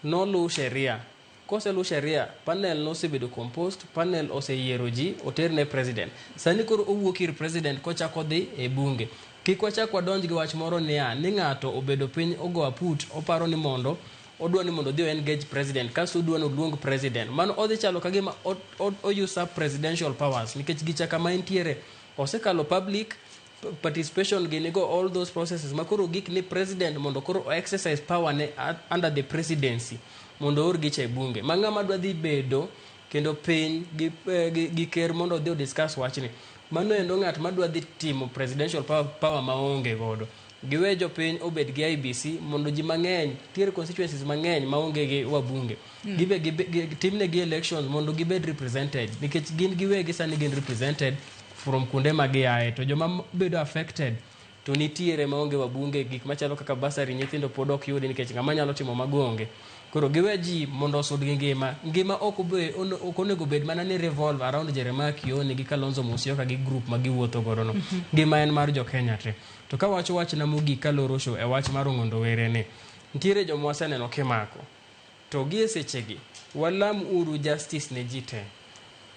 noluw sheria. Koselu sheria, panel nosebedo composed, panel oseyiero ji, oterne president. Sani koro owuok ir president kochako dhi e bunge. Kik wachak wadonj gi wach moro niya, ni ng'ato obedo piny ogo aput, oparo ni mondo odwa ni mondo odhi o engage president, kasto odwa ni oluong president. Mano odhi chalo ka gima o usurp presidential powers, nikech gicha kama entiere osekalo public participation gini go all those processes ma koro gik ni president mondo koro o exercise power ne under the presidency mondo oor gicha e bunge. Ma ng'ama dwa dhi bedo kendo piny gi ker mondo odhi o discuss wachni. Mano endo ng'at madwa dhi timo presidential power maonge godo. Giwe jopiny obed gi IEBC mondo ji mang'eny, nitiere constituencies mang'eny maonge gi wabunge. Gibe timnegi elections mondo gibed represented nikech gin giwegi sani gin represented from kuonde ma giaye to joma bedo affected To nitiere maonge wabunge, gik machalo kaka basari nyithindo pod ok yudi nikech ng'ama nyalo timo mago onge. Koro giwe ji mondo osud gi ngima. Ngima ok onego bed mana ni revolve around Jeremiah Kioni gi Kalonzo Musyoka gi group ma giwuotho godo no. Ngima en mar jo Kenya te. To kawacho wachna mogik kaloro show e wach mar Ong'ondo Were ni, nitiere joma waseneno kimako. To gi e sechegi, walam uru justice ne ji te.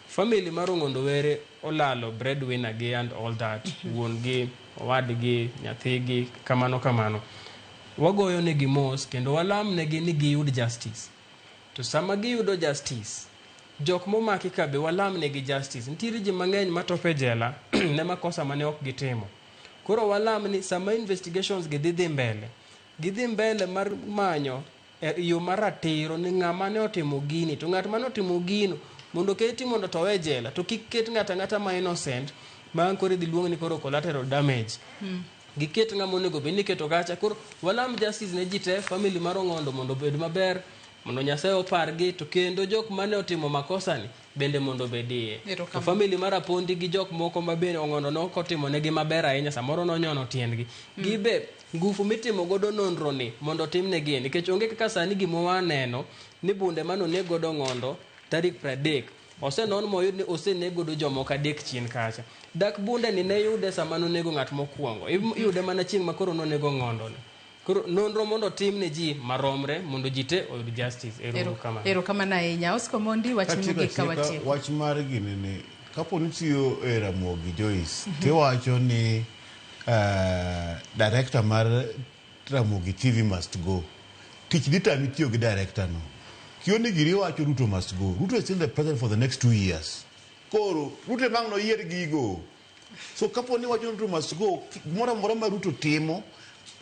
Family mar Ong'ondo Were olalo breadwinner gi and all that, wuon gi, owadgi, nyathigi, kamano kamano. Wagoyo negi mos kendo walam negi ni giyud justice. To sama giyudo justice, jok momaki ka be walam negi justice. Nitiere ji mang'eny matop e jela ne makosa mane ok gitimo. Koro walam ni sama investigations gi dhi mbele, gidhi mbele mar manyo yo maratiro ni ng'ama ne otimo gini, to ng'at mane otimo gino mondo keti mondo towe e jela, to kik ket ng'ato ang'ata ma innocent ma ang' koro idhi luong ni koro collateral damage. Giket ng'ama onego bed ni iketo kacha. Koro walam justice ne ji te, family mar Ong'ondo mondo obed maber, mondo Nyasaye opargi, to kendo jok mane otimo makosa ni bende mondo obed iye. To family mar Apondi gi jok moko ma bende Ong'ondo ne ok otimo negi maber ahinya, samoro nonyono tiendgi. Gibe ngufu mitimo godo nonro ni mondo otimnegi, nikech onge kaka sani gima waneno ni bunde mane oneg godo Ong'ondo tarik 30 osenon moyud ni oseneg godo jomoko 3 chien kacha. Dak bunde ni ne yude sama nonego ng'at mokwongo, iyude mana chieng' ma koro nonego Ong'ondo ni. Koro nonro mondo otim ne ji maromre mondo ji te oyud justice. Erokamano. Erokamano ahinya. Oscar Omondi, wach mogik ka watieko. Wach mar gini ni, kapo ni tiyo e Ramogi Joyce, tiwacho ni director mar Ramogi TV must go. Tich dhi tami tiyo gi director no. Kioni giri wacho Ruto must go. Ruto is still the president for the next 2 years. Koro, Ruto ema ang' noyier gigo. So kapo ni wacho Ruto must go, gimoro amora ma Ruto timo,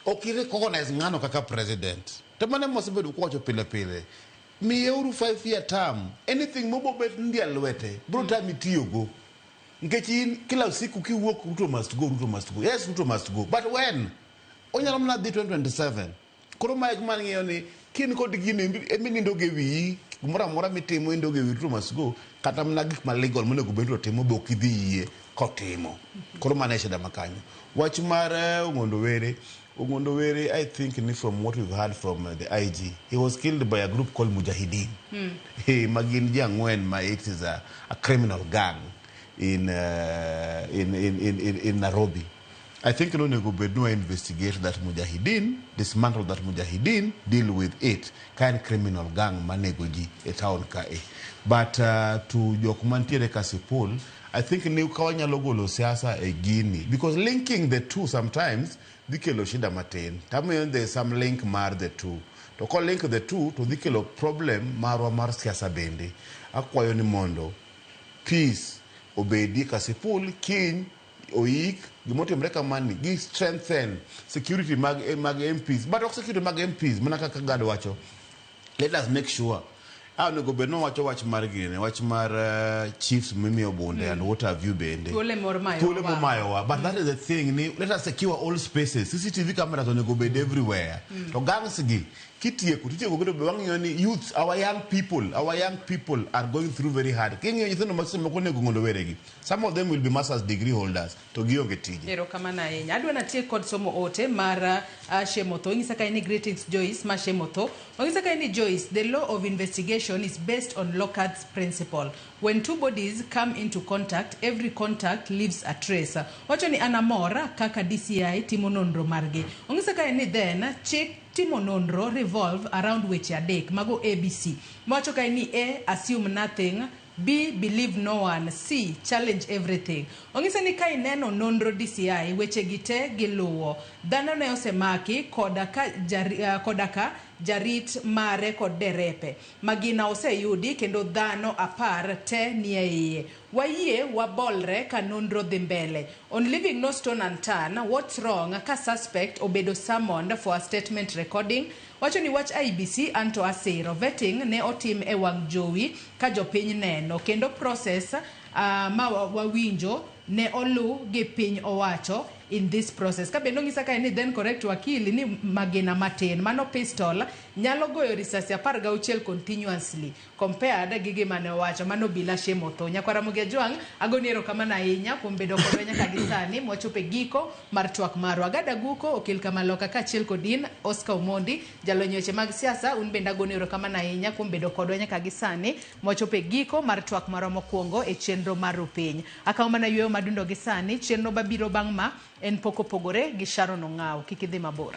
ok i recognize ng'ano kaka president. To mano ema wasebedo kwawacho pile pile. Miyeuru 5 year term. Anything mobobet ndia lwete, bro tami tiyogo. Nikech in kila siku kiwuok Ruto must go, Ruto must go. Yes, Ruto must go. But when? Onyalo mana dhi 2027. Koro mae gima ang'iyo ni kin kod gini eminindo go e wiyi, gimoro amora mitimo inindo go e wiyi Ruto must go, kata mana gik ma legal monego bed ni Ruto timo be ok idhi yie kotimo. Koro mano e shida ma kanyo. Wach mar Ong'ondo Were, Ong'ondo Were I think ni from what we've heard from the IG, he was killed by a group called Mujahideen. Hey, ma gin ji ang'wen ma it is a criminal gang in Nairobi. I think nonego bed ni wa investigate that Mujahideen, dismantle that Mujahideen, deal with it. Ka en criminal gang manego ji e town ka e. But to jok mantiere Kasipul, I think ni ka wanyalo golo siasa e gini, because linking the two sometimes dhi kelo shida matin. Tamiyo there is some link mar the two. To ko link the two, to dhi kelo problem marwa mar siasa bende. Akwayo ni mondo peace obedi Kasipul, kiny oik gimotimre kamani gi strengthen security mag MPs, but ok security mag MPs mana kaka Gad wacho. Let us make sure onego bed ni wacho wach mar gini, wach mar chiefs mimiyo bunde and what have you bende. Thuolo momayowa. But that is the thing ni let us secure all spaces. CCTV cameras onego bed everywhere. To gangs gi kitieko titieko gi to be wang'iyo ni youths, our young people are going through very hard. King'iyo nyithindo ma seche moko onego Ong'ondo Were gi, some of them will be masters degree holders to gionge tije. Erokamano ahinya. Adwa natiek kod somo ote mar Shemotho. Onyisa kae ni greetings Joyce ma Shemotho. Onyisa kae ni Joyce, the law of investigation is based on Locard's principle. When two bodies come into contact, every contact leaves a trace. Wacho ni anamor kaka DCI timo nonro margi. Onyisa kae ni then chik timo nonro revolve around weche adek mago ABC. Wacho kae ni A, assume nothing, B, believe no one, C, challenge everything. Onyisa ni ka ineno nonro DCI weche gi te giluwo. Dhano ne osemaki koda ka jarit mare kod derepe. Magina oseyudi kendo dhano 10 te nie iye. Wayie wabolre ka nonro dhi mbele. On leaving no stone unturned, what's wrong ka suspect obedo summoned for a statement recording? Wacho ni wach IBC anto asiro. Vetting ne otim e wang' jowi ka jopiny neno. Kendo process ma wawinjo ne olu gi piny owacho. in this process. Ka bende onyisa kae ni then correct wakili ni magina matin mano pistol nyalo goyo risasi 16 continuously compared gi gima ne owacho mano bila shame otho. Nyakwara Ramogi Ajwang', agoni erokamano ahinya kuom bedo kodwa nyaka gi sani mwachopo e giko mar twak marwa. Gada Guko okel kamaloka kaachiel kod in Oscar Omondi jalony weche mag siasa, un bende agoni erokamano ahinya kuom bedo kodwa nyaka gi sani mwachopo e giko mar twak marwa mokwongo e chenro mar Rupiny. Akawo mana yweyo madundo gi sani, chenro mabiro bang' ma en pok opogore gi Sharon Ong'aw. Kik idhi mabor.